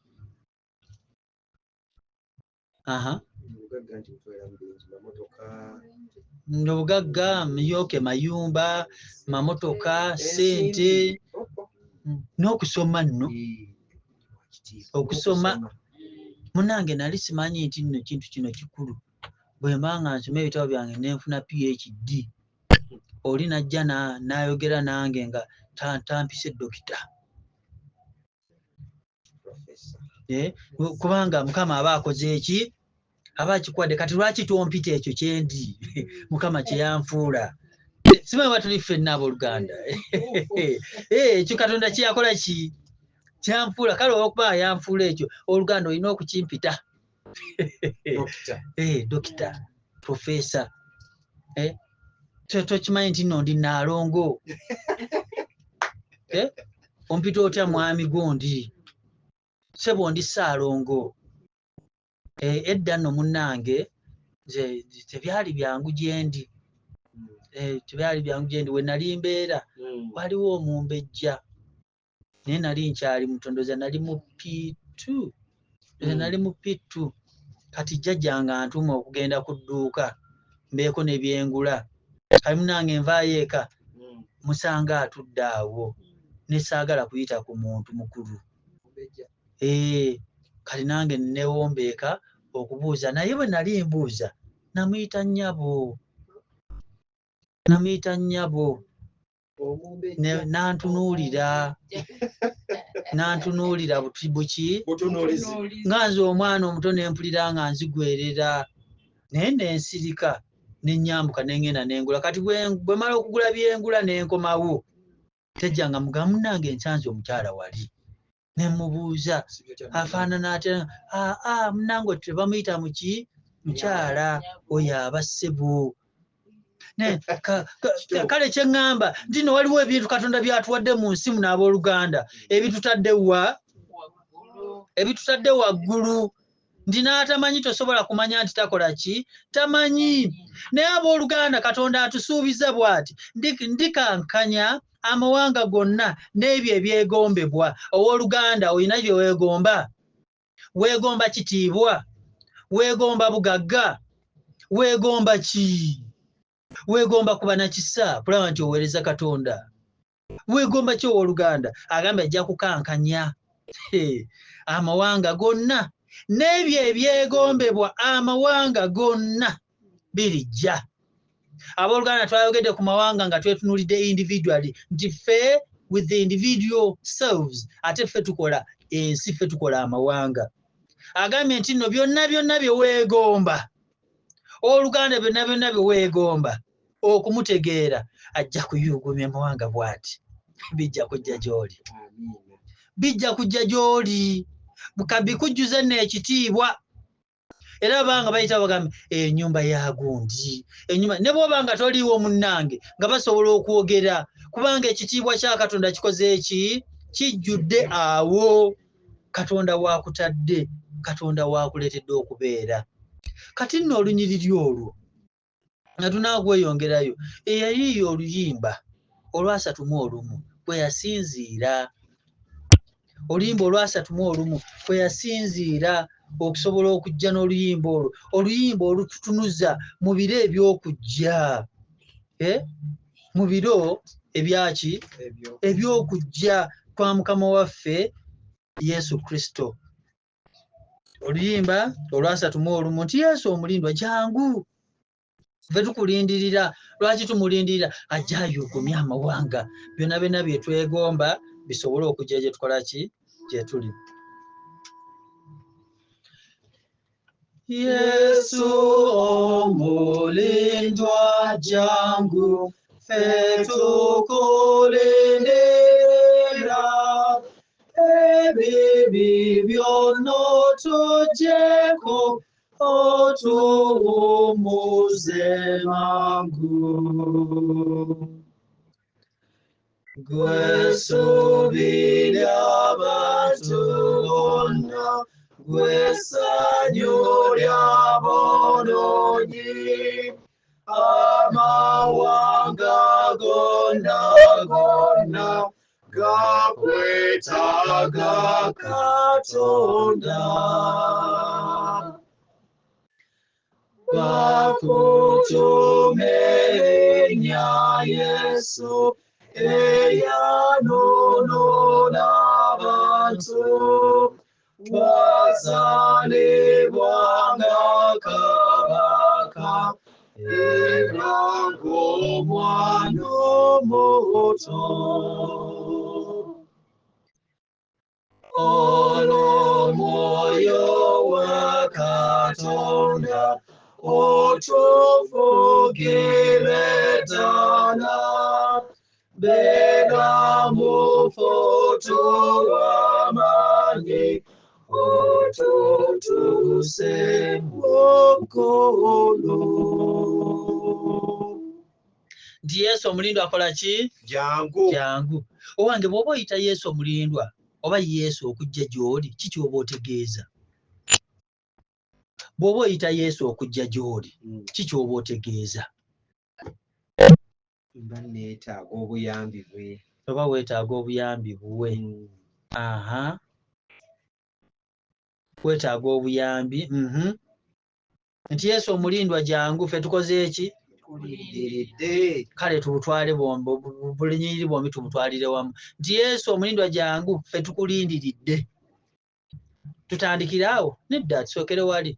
Speaker 1: Aha.
Speaker 2: Obugagga nti butwala mu bingi, mamotoka.
Speaker 1: Obugagga, myoke, mayumba, mamotoka, ssente, n'okusoma nno. Okusoma. Munnange nali simanyi nti nno ekintu kino kikulu. Bwe mba nga nsoma ebitabo byange ne nfuna PhD, oli n'ajja n'ayogera nange nga tampise dokita. Kubanga Mukama aba akoze eki? Aba akikuwadde. Kati lwaki tompita ekyo kye ndi? Mukama kye yanfuula. Simanyi oba tuli ffenna abooluganda. Ekyo Katonda kye yakola ki? Kyanfuula. Kale olw'okuba yanfuula ekyo, oluganda olina okukimpita. Dokita, profesa. Tokimanyi nti nno ndi Nnaalongo. Ompita otya mwami gundi? Ssebo ndi Ssaalongo. Edda nno munnange nze tebyali byangu gye ndi. Tebyali byangu gye ndi. We nali mbeera waliwo omumbejja, naye nali nkyali muto, ndowooza nali mu P2. Nali mu P2. Kati jjajja nga antuma okugenda ku dduuka mbeeko ne byengula. Kale munnange nvaayo eka, musanga atudde awo, ne saagala kuyita ku muntu mukulu. Kati nange newombeeka okubuuza, naye bwe nali mbuuza namuyita nnyabo. Namuyita nnyabo. Nantunuulira. Nantunuulira buki? Nga nze omwana omuto ne mpulira nga nzigwerera. Naye ne nsirika, ne nnyambuka ne ŋŋenda ne ngula. Kati bwe mmala okugula byengula ne nkomawo. Tejjanga mugamba munnange nsanze omukyala wali. Ne mubuuza afaanana atya? Munnange tebamuyita muki? Mukyala oyo aba ssebo. Kale kye ŋŋamba nti nno waliwo ebintu Katonda by'atuwadde mu nsi muno abooluganda, ebitutadde wa? Ebitutadde waggulu. Nti n'atamanyi tosobola kumanya nti takola ki? Tamanyi. Naye abooluganda Katonda atusuubiza bw'ati, ndikankanya amawanga gonna n'ebyo ebyegombebwa. Owooluganda olina bye weegomba? Weegomba kitiibwa? Weegomba bugagga? Weegomba ki? Weegomba kuba na kisa kulaba nti oweereza Katonda? Weegomba ki owooluganda? Agambye ajja kukankanya amawanga gonna n'ebyo ebyegombebwa amawanga gonna birijja. Abooluganda twayogedde ku mawanga nga twetunuulidde individually, nti ffe with the individual selves, ate ffe tukola ensi, ffe tukola amawanga. Agambye nti nno byonna byonna bye weegomba, owooluganda byonna byonna bye weegomba okumutegeera, ajja kuyuugumya amawanga bw'ati, bijja kujja gy'oli. Bijja kujja gy'oli. Bikujjuze nno ekitiibwa. Era abanga bayita bagambe ennyumba ya gundi, ennyumba, ne bw'oba nga toliiwo munnange, nga basobola okwogera, kubanga ekitiibwa kya Katonda kikoze eki? Kijjudde awo. Katonda waakutadde, Katonda waakuleetedde okubeera. Kati nno olunyiriri olwo nga tunaakweyongerayo, eyayiiya oluyimba olwasatu mu olumu kwe yasinziira. Oluyimba olwasatu mu olumu kwe yasinziira okusobola okujja n'oluyimba olwo, oluyimba olututunuza mu biro eby'okujja. Mu biro ebyaki? Eby'okujja kwa Mukama waffe Yesu Kristo. Oluyimba olwasatu mu olumu nti Yesu omulindwa jangu, ffe tukulindirira. Lwaki tumulindirira? Ajja ayuugumye amawanga, byonna byonna bye twegomba bisobole okujja gye tukola ki? Gye tuli. Yesu omulindwa jangu, ffe tukulindirira. Ebibi byonna otuggyeko, otuwummuze mangu. Ggwe ssuubi ly'abantu bonna, ggwe ssanyu ly'aboonoonyi. Amawanga gonna gonna gakwetaaga Katonda. Bakutume erinnya Yesu eyanunula abantu. Wazaalibwa nga kabaka era ng'omwana omuto. Olw'omwoyo wa Katonda otufugire ddala. Beera mufu tuw'amaanyi, otutuuse mu ggulu. Nti Yesu omulindwa akola ki?
Speaker 2: Jangu.
Speaker 1: Jangu. Owange bw'oba oyita Yesu omulindwa oba Yesu okujja gy'oli, ki ky'oba otegeeza? Bw'oba oyita Yesu okujja gy'oli, ki ky'oba otegeeza?
Speaker 2: Mba neetaaga obuyambi bwe.
Speaker 1: Oba weetaaga obuyambi bwe. Aha. Weetaaga obuyambi. Nti Yesu omulindwa jangu, ffe tukoze eki?
Speaker 2: Tukulindiridde.
Speaker 1: Kale tubutwale bombi, bulinyiriri bombi tubutwalire wamu. Nti Yesu omulindwa jangu, ffe tukulindiridde. Tutandikire awo? Nedda, tusookere wali.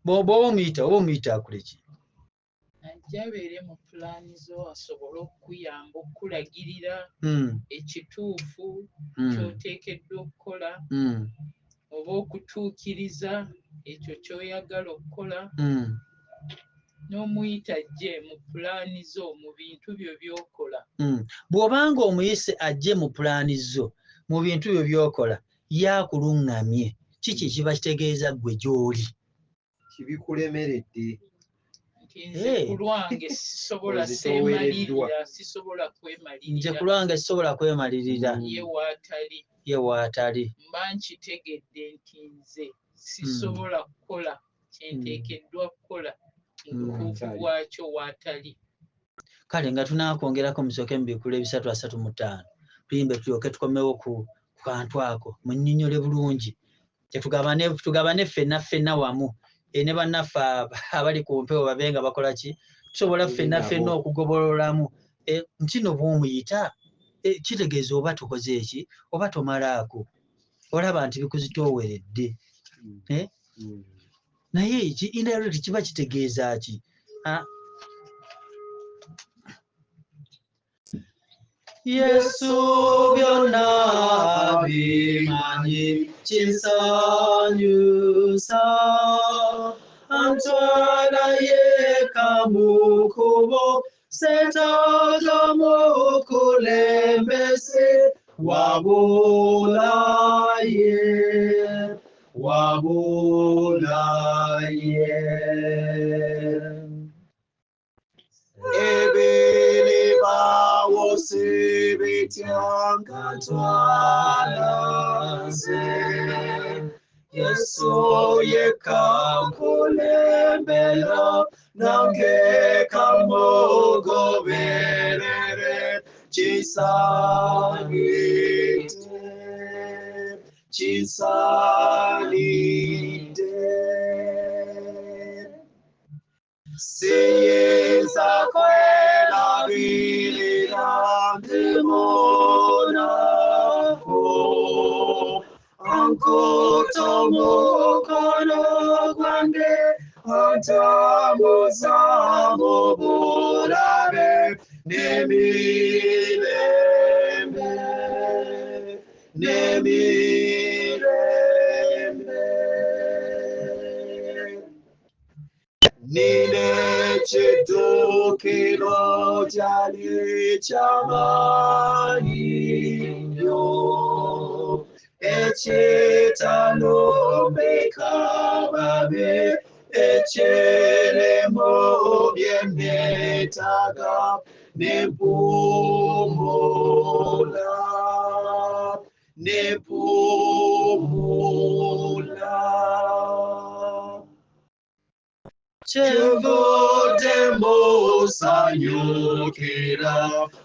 Speaker 1: Bw'oba omuyita, oba omuyita akole ki?
Speaker 3: Ajja abeere mu pulaani zo asobole okukuyamba okukulagirira ekituufu ky'oteekeddwa okukola oba okutuukiriza ekyo ky'oyagala okukola. N'omuyita ajje mu pulaani zo, mu bintu byo by'okola.
Speaker 1: Bw'obanga omuyise ajje mu pulaani zo, mu bintu byo by'okola, ye akuluŋŋamye. Kiki kiba kitegeeza ggwe gy'oli?
Speaker 2: Kibikulemeredde.
Speaker 3: Nti nze ku lwange sisobola seemalirira, sisobola kwemalirira.
Speaker 1: Nze ku lwange sisobola kwemalirira.
Speaker 3: Ye waatali.
Speaker 1: Ye waatali.
Speaker 3: Mba nkitegedde nti nze sisobola kukola kye nteekeddwa kukola mu butuufu bwakyo waatali.
Speaker 1: Kale nga tunaakwongerako musooke mubikula ebisatu asatu mu ttaano. Tuyimbe tulyoke tukomewo ku kantu ako munnyonnyole bulungi. Tugabane ffenna ffenna wamu. Ne bannaffe abali ku mpewo babe nga bakola ki? Tusobola ffenna ffenna okugobololamu. Nti no bw'omuyita kitegeeza oba tukoze eki oba tomalaako. Olaba nti bikuzitooweredde. Naye indirect kiba kitegeeza ki? Yesu byonna bimanyi kinsanyusa, antwala yekka mu kkubo, seetaaga mukulembeze, wabula ye, wabula ye.
Speaker 2: Ebiribaawo si bitya nga twala nze. Yesu yekka nkulembera, nange kamugoberere, kisaanidde, kisaanidde. Siyinza kwerabirira ndi munafu, ankutte omukono gwange, antambuza mu bulabe n'emirembe, n'emirembe.
Speaker 4: Nina ekiddukiro gyali ky'amaanyi nnyo, ekitalumbika babe, ekirimu bye neetaaga ne mpumula, ne mpumula. Kyenvudde musanyukira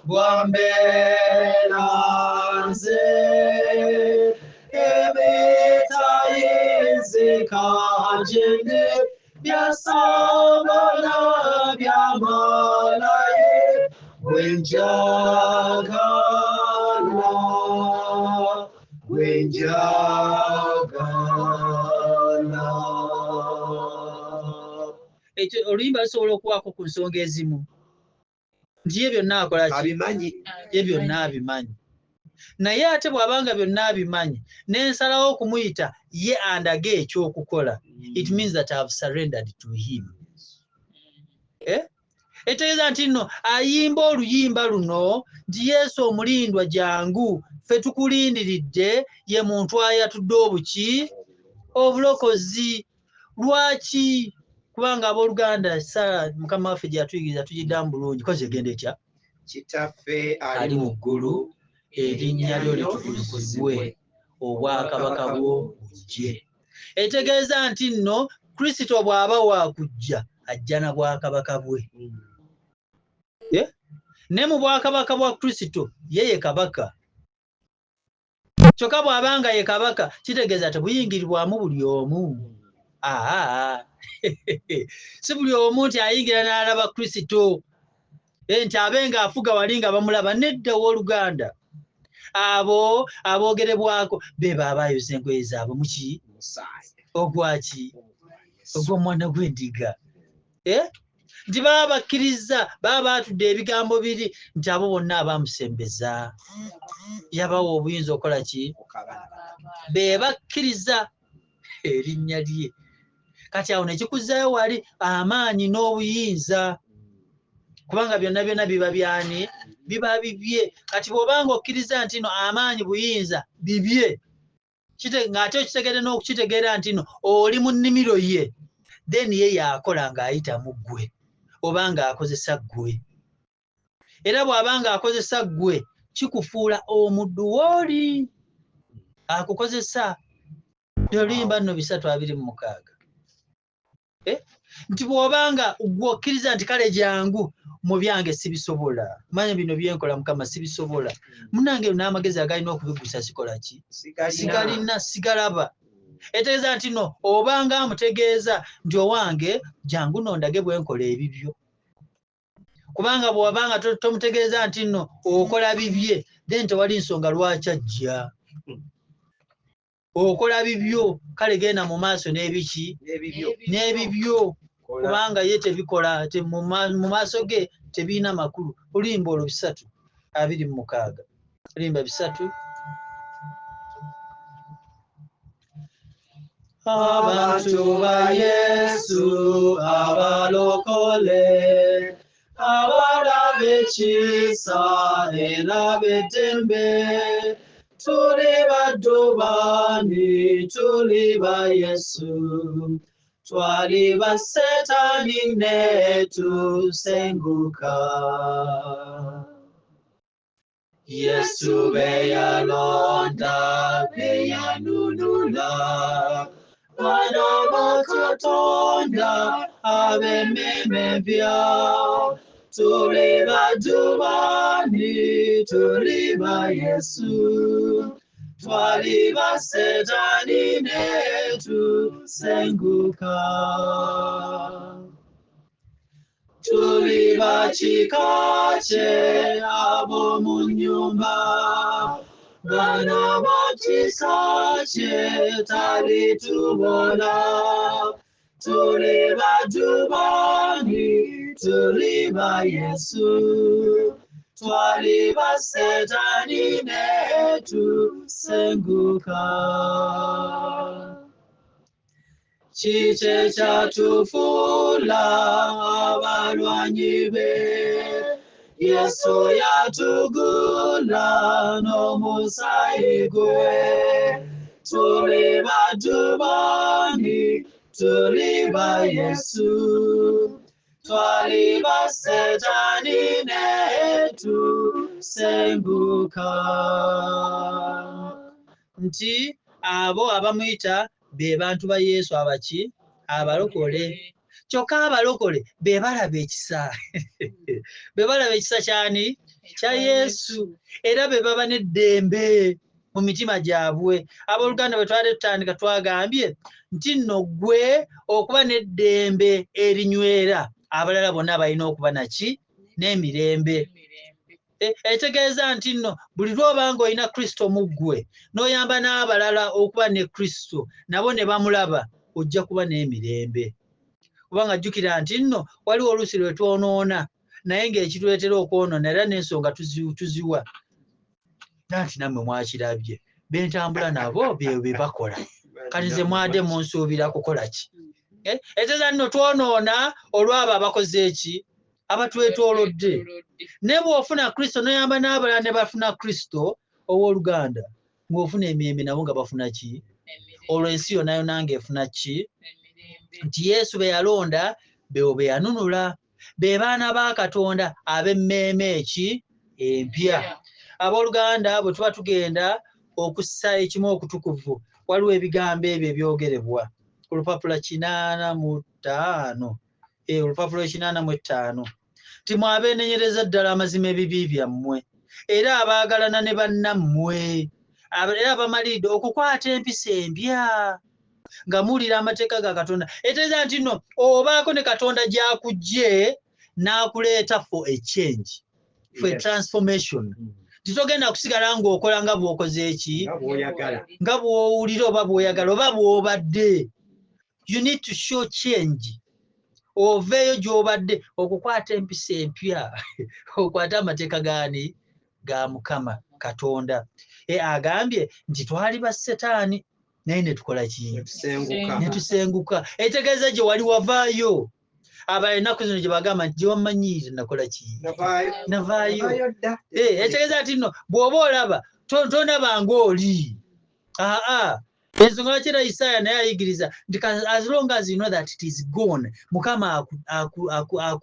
Speaker 4: bwambeera nze, ebitayinzika gye byasambala byamalaye gwe njagala, gwe njagala.
Speaker 1: Ekyo oluyimba lusobola okuwaako ku nsonga ezimu nti ye byonna akola ki?
Speaker 2: Abimanyi.
Speaker 1: Ye byonna abimanyi. Naye ate bw'abanga byonna abimanyi, n'ensalawo okumuyita ye andage ekyokukola, it means that I have surrendered to him. Etegeeza nti nno ayimba oluyimba luno nti Yesu omulindwa jangu, ffe tukulindiridde, ye muntu ayatudde obuki? Obulokozi. Lwaki? Kubanga abooluganda essala Mukama waffe gye yatuyigiriza tugiddamu bulungi. Kozi egenda etya?
Speaker 2: Kitaffe
Speaker 1: ali mu ggulu, erinnya lyo litukuzibwe, obwakabaka bwo bujje. Etegeeza nti nno Kristo bw'aba waakujja ajja na bwakabaka bwe. Ne mu bwakabaka bwa Kristo ye ye kabaka. Kyokka bw'abanga ye kabaka kitegeeza tebuyingiribwamu buli omu. Si buli omu nti ayingira n'alaba Kristo, nti abe ng'afuga wali nga bamulaba. Nedda owooluganda, abo aboogerebwako be baaba ayoza engoye zaabwe mu ki? Ogwaki? Ogw'omwana gw'endiga. Nti baba bakkiriza, baba baatudde ebigambo biri nti abo bonna abamusembeza yabawa obuyinza okukola ki? Be bakkiriza erinnya lye. Kati awo ne kikuzzaayo wali amaanyi n'obuyinza, kubanga byonna byonna biba byani? Biba bibye. Kati bw'obanga okkiriza nti no amaanyi buyinza bibye, ng'ate okitegedde n'okukitegeera nti no oli mu nnimiro ye, then ye y'akola ng'ayita mu ggwe oba ng'akozesa ggwe. Era bw'aba ng'akozesa ggwe, kikufuula omuddu w'oli akukozesa. Oluyimba nno 326. Nti bw'obanga ggwe okkiriza nti kale jangu mu byange sibisobola, manya bino byenkola Mukama sibisobola, munnange n'amagezi agalina okubigusa sikola ki? Sigalina, sigalaba. Etegeeza nti no obanga amutegeeza nti owange jangu nondage bwe nkola ebibyo. Kubanga bw'obanga tomutegeeza nti no okola bibye, then tewali nsonga lwaki ajja. Okola bibyo, kale genda mu maaso n'ebiki? N'ebibyo. Kubanga ye tebikola, mu maaso ge tebirina makulu. Oluyimba olwo 326. Oluyimba 3. Abantu ba Yesu abalokole, abalaba ekisa era b'eddembe, tuli baddu baani, tuli ba Yesu, twali ba Setaani ne tusenguka. Yesu be yalonda, be yanunula, bana ba Katonda ab'emmeeme empya. Tuli baddu baani, tuli ba Yesu, twali ba Setaani ne tusenguka. Tuli ba kika kye ab'omu nnyumba, bana ba kisa kye talitubona. Tuli baddu baani, tuli ba Yesu, twali ba Setaani ne tusenguka. Kiki ekyatufuula abalwanyi be? Yesu yatugula n'omusaayi gwe. Tuli badubani, tuli ba Yesu. Twali ba Setani ne tusenguka. Nti abo abamuyita be bantu ba Yesu abaki? Abalokole. Kyokka abalokole be balaba ekisa. Be balaba ekisa kyani? Kya Yesu. Era be baba n'eddembe mu mitima gyabwe. Abooluganda bwe twali tutandika twagambye nti nno ggwe okuba n'eddembe erinywera abalala bonna balina okuba naki? N'emirembe. Ekitegeeza nti nno buli lw'oba ng'olina Kristo mu ggwe n'oyamba n'abalala okuba ne Kristo nabo ne bamulaba, ojja kuba n'emirembe. Kubanga jjukira nti nno waliwo oluusi lwe twonoona naye ng'ekituleetera okwonoona era n'ensonga tuziwa. Nanti nammwe mwakirabye, be ntambula nabo bye bakola. Kati nze mwadde munsuubira kukola ki? Ekitegeeza nno twonoona olw'abo abakoze eki? Abatwetoolodde. Ne bw'ofuna Kristo n'oyamba n'abalala ne bafuna Kristo, owooluganda, ng'ofuna emirembe nabo nga bafuna ki? Olwo ensi yonna yonna ng'efuna ki? Nti Yesu be yalonda be be yanunula, be baana ba Katonda ab'emmeeme eki? Empya. Abooluganda bwe tuba tugenda okussa ekimu okutukuvu, waliwo ebigambo ebyo ebyogerebwa ku lupapula 85. Olupapula 85. Nti mwe abeenenyereza ddala amazima ebibi byammwe, era abaagalana ne bannammwe, era abamaliridde okukwata empisa empya nga muwulira amateeka ga Katonda. Etegeeza nti nno obaako ne Katonda gy'akuggye n'akuleeta for a change, for a transformation. Titogenda kusigala ng'okola nga bw'okoze eki? Nga bw'owulira oba bw'oyagala oba bw'obadde. You need to show change. Oveeyo gy'obadde okukwata empisa empya, okwate amateeka gaani? Ga Mukama Katonda. Agambye nti twali ba Setaani naye ne tukola ki? Ne tusenguka. Etegeeza gye wali wavaayo. Abalala ennaku zino gye bagamba nti gye wammanyiire nakola ki? Navaayo. Etegeeza nti nno bw'oba olaba tondaba ng'oli. Aa. Ensonga lwaki era Isaaya naye ayigiriza nti as long as you know that it is gone, Mukama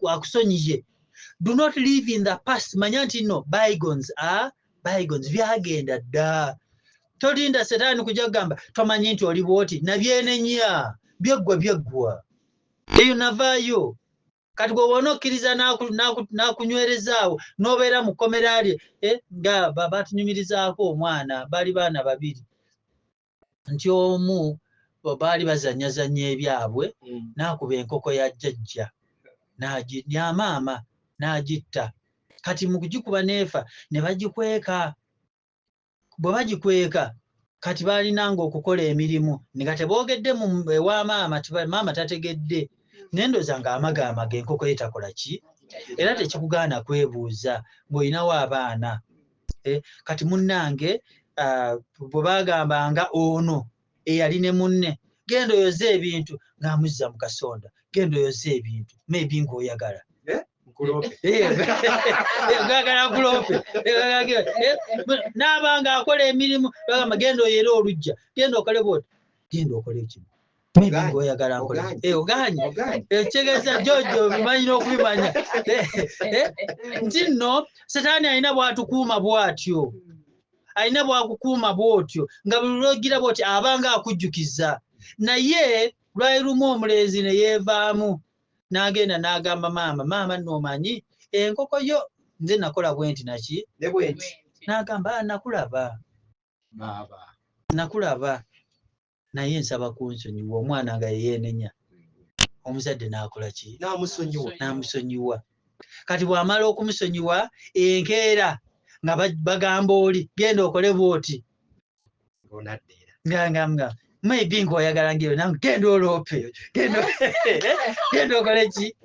Speaker 1: akusonyiye. Do not live in the past. Manya nti nno bygones are bygones, byagenda dda. Tolinda Setaani kujja kugamba tomanyi nti oli bw'oti, nabyenenya, byeggwa byeggwa. Eyo navaayo. Kati bw'oba onokkiriza n'akunywerezaawo n'obeera mu kkomera lye, nga batunyumirizaako omwana, baali baana babiri. Nti omu baali bazannyazannya ebyabwe, n'akuba enkoko ya jjajja, ya maama n'agitta. Kati mu kugikuba n'efa ne bagikweka. Bwe bagikweka kati baalinanga okukola emirimu nga teboogedde ewa maama, maama tategedde. Naye ndowooza ng'amagaamaga enkoko ye takola ki? Era tekikugaana kwebuuza ng'olinawo abaana. Kati munnange bwe baagambanga ono eyali ne munne, genda oyoze ebintu, ng'amuzza mu kasonda, genda oyoze ebintu, maybe ng'oyagala. Oyagala nkuloope. N'aba ng'akola emirimu, bagamba genda oyere oluggya, genda okole bw'oti, genda okole kino. Maybe ng'oyagala nkole. Ogaanye. Ekitegeeza Jojo obimanyi n'okubimanya. Nti nno Setaani alina bw'atukuuma bw'atyo. Alina bw'akukuuma bw'otyo nga buli lw'ogira bw'oti abanga akujjukiza. Naye lwali lumu omulenzi ne yeevaamu n'agenda n'agamba maama, maama nno omanyi enkoko yo nze nakola bwe nti naki?
Speaker 2: Ne bwe nti.
Speaker 1: N'agamba nakulaba. Nakulaba. Naye nsaba kunsonyiwa omwana nga yeenenya. Omuzadde n'akola ki?
Speaker 2: N'amusonyiwa.
Speaker 1: N'amusonyiwa. Kati bw'amala okumusonyiwa enkeera nga bagamba oli genda okole bw'oti. Nga maybe ng'oyagala ngero nange genda oloope. Genda okole ki?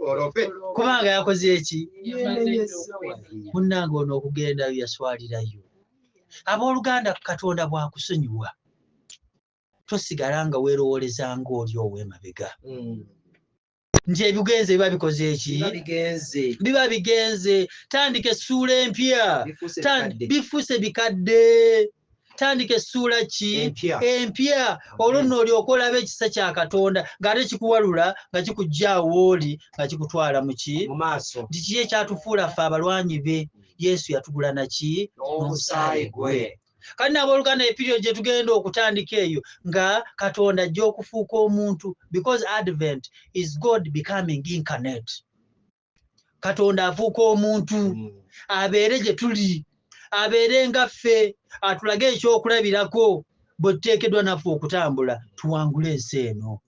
Speaker 1: Kubanga yakoze eki? Munnange ono okugenda yaswalirayo. Abooluganda Katonda bw'akusonyiwa. Tosigala nga weerowooleza ng'oli ow'emabega. Nti ebigenze biba bikoze eki?
Speaker 2: Biba bigenze.
Speaker 1: Biba bigenze. Tandika essuula empya.
Speaker 2: Bifuuse bikadde.
Speaker 1: Bifuuse bikadde. Tandika essuula ki?
Speaker 2: Empya.
Speaker 1: Empya. Olwo nno olyoka olaba ekisa kya Katonda ng'ate kikuwalula, nga kikuggya awo w'oli, nga kikutwala mu ki?
Speaker 2: Mu maaso.
Speaker 1: Nti kiki ekyatufuula ffe abalwanyi be? Yesu yatugula na ki?
Speaker 2: N'omusaayi gwe.
Speaker 1: Kale n'abooluganda, epiriyo gye tugenda okutandika eyo nga Katonda ajja okufuuka omuntu, because Advent is God becoming incarnate. Katonda afuuka omuntu, abeere gye tuli, abeere nga ffe, atulage ekyokulabirako bwe tuteekeddwa naffe okutambula tuwangule ensi eno.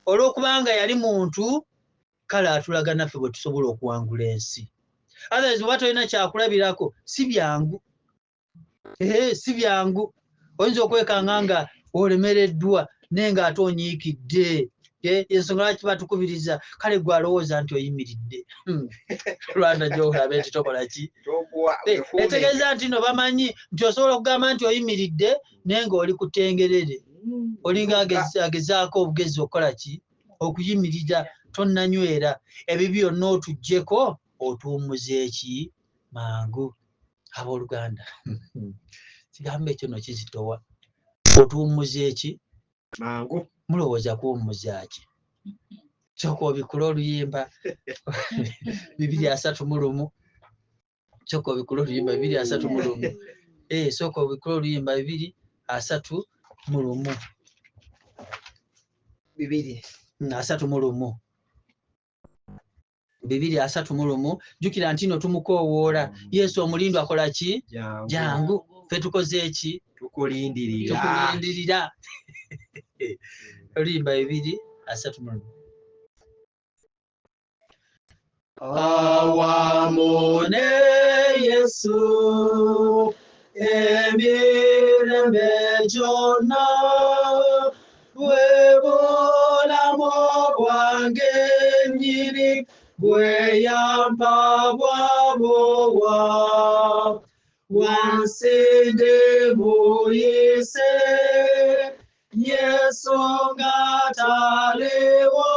Speaker 1: Olw'okubanga yali muntu, kale atulaga naffe bwe tusobola okuwangula ensi. Otherwise bw'oba tolina kyakulabirako, si byangu. Si byangu. Oyinza okwekanga nga olemereddwa naye ng'ate onyiikidde. Ensonga lwaki batukubiriza? Kale gwe alowooza nti oyimiridde. Lwanda gy'olabe nti tokola ki?
Speaker 2: Tokuwa, wekuume.
Speaker 1: Etegeeza nti no bamanyi nti osobola okugamba nti oyimiridde naye ng'oli ku ttengerere. Olinga agezaako obugezi okukola ki? Okuyimirira, tonnanywera. Ebyo byonna otuggyeko, otuwummuze ki? Mangu. Abooluganda, kigambo ekyo nno kizitowa. Otuwummuze ki?
Speaker 2: Mangu.
Speaker 1: Mulowooza kuwummuza ki? Sooka obikkule oluyimba 231. Sooka obikkule oluyimba 231. Sooka obikkule oluyimba 231.
Speaker 2: Bibiri.
Speaker 1: 31. 231. Jjukira nti nno tumukoowoola. Yesu omulindwa akola ki?
Speaker 2: Jangu.
Speaker 1: Jangu. Ffe tukoze ki?
Speaker 2: Tukulindirira.
Speaker 1: Tukulindirira. Oluyimba 231. Awamu ne Yesu emirembe gyonna, bwe bulamu bwange nnyini bwe yampa bwabuwa. Wansi ndi muyise, Yesu ng'ataliwo,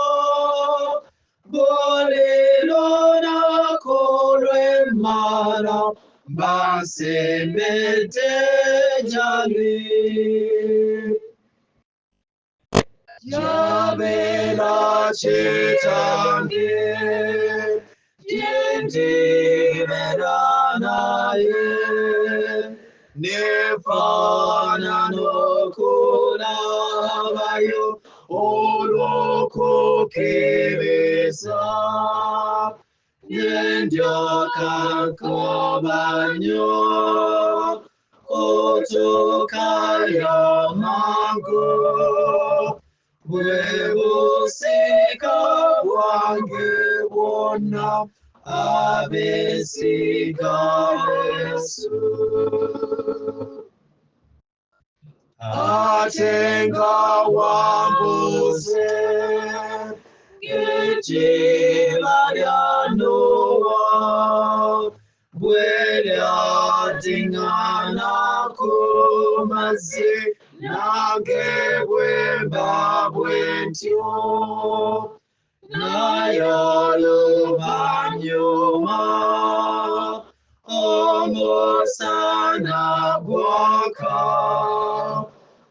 Speaker 1: buli lunaku lwe mmala mba nsembedde gy'ali. Gy'abeera kitange, gye ndibeera naye, nefaanana okulabayo olw'okukkiriza. Ne ndyoka nkoba nnyo kutuukayo mangu, bwe busika bwange bwonna abeesiga Yesu. Ate nga wambuze ng'ejjiba lya Nowa bwe lyadiŋŋana ku mazzi, nange bwe mba bwe ntyo. Naye oluvannyuma omusana gwaka,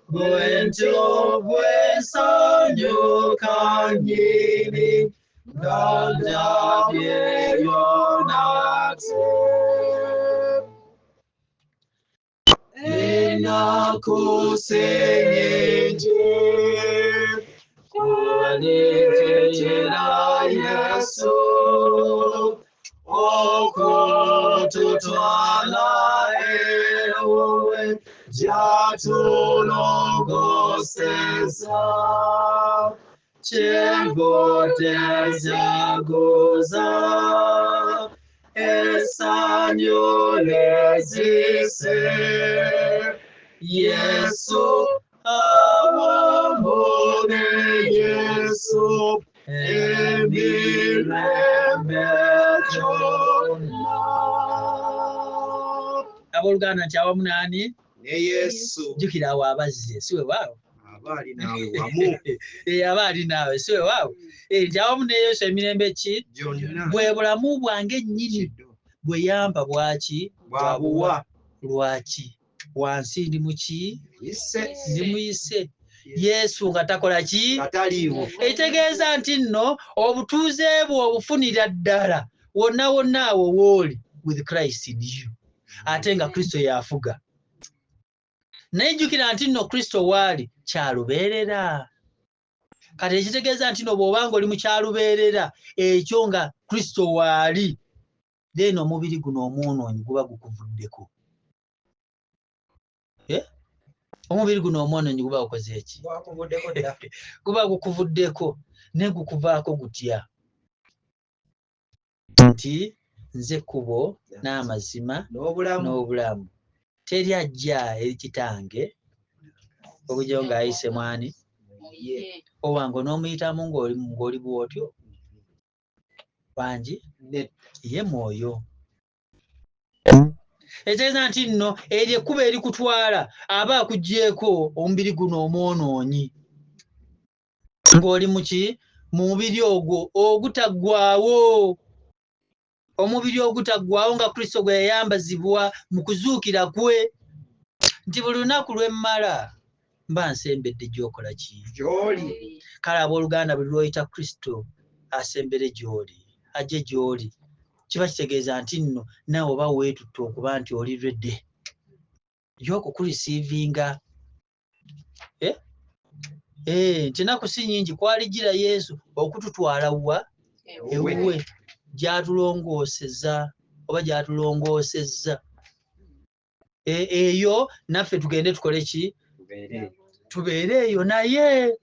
Speaker 1: bwe ntyo bwe nsanyuka nnyini nga ndabyeyo nate. Ennaku si nnyingi kwalirekera Yesu okututwala ewuwe gy'atulongooseza. Kyenvudde njaguza essanyu lizise, Yesu awamu ne Yesu emirembe gyonna. Abooluganda nti awamu n'ani?
Speaker 2: Ne Yesu.
Speaker 1: Jjukira awo abazze, si we waawo?
Speaker 2: Aba ali naawe wamu.
Speaker 1: Aba ali naawe, si weewaawo? Nti awamu ne Yesu emirembe ki?
Speaker 2: Gyonna.
Speaker 1: Bwe bulamu bwange nnyini bwe yampa bwaki?
Speaker 2: Bwabuwa.
Speaker 1: Lwaki? Wansi ndi muki?
Speaker 2: Yise.
Speaker 1: Ndi muyise. Yesu nga takola ki?
Speaker 2: Ataliiwo.
Speaker 1: Ekitegeeza nti nno obutuuze bwo obufunira ddala wonna wonna awo w'oli with Christ in you. Ate nga Kristo y'afuga. Naye jjukira nti nno Kristo waali kyalubeerera. Kati ekitegeeza nti nno bw'obanga oli mu kyalubeerera ekyo nga Kristo waali, then omubiri guno omwonoonyi guba gukuvuddeko. Omubiri guno omwonoonyi guba gukoze ki?
Speaker 2: Gwakuvuddeko dda.
Speaker 1: Guba gukuvuddeko, naye gukuvaako gutya? Nti nze kkubo n'amazima
Speaker 2: n'obulamu.
Speaker 1: N'obulamu. Teri ajja eri kitange okujjayo ng'ayise mwani.
Speaker 3: Ye.
Speaker 1: Owange onoomuyitamu ng'oli bw'otyo? Wangi?
Speaker 2: Nedda.
Speaker 1: Ye mwoyo. Ekitegeeza nti nno eryo ekkubo erikutwala aba akuggyeeko omubiri guno omwonoonyi. Ng'oli mu ki? Mu mubiri ogwo ogutaggwaawo. Omubiri ogutaggwaawo nga Kristo gwe yayambazibwa mu kuzuukira kwe. Nti buli lunaku lwe mmala mba nsembedde gy'okola ki?
Speaker 2: Gy'oli.
Speaker 1: Kale abooluganda buli lw'oyita Kristo asembere gy'oli, ajje gy'oli. Kiba kitegeeza nti nno naawe oba weetutte okuba nti oli ready y'okukurisiivinga. Nti ennaku si nnyingi kwalijjira Yesu okututwala wa? Ewuwe gy'atulongooseza oba gy'atulongoosezza. Eyo naffe tugende tukole ki?
Speaker 2: Tubeere.
Speaker 1: Tubeere eyo naye.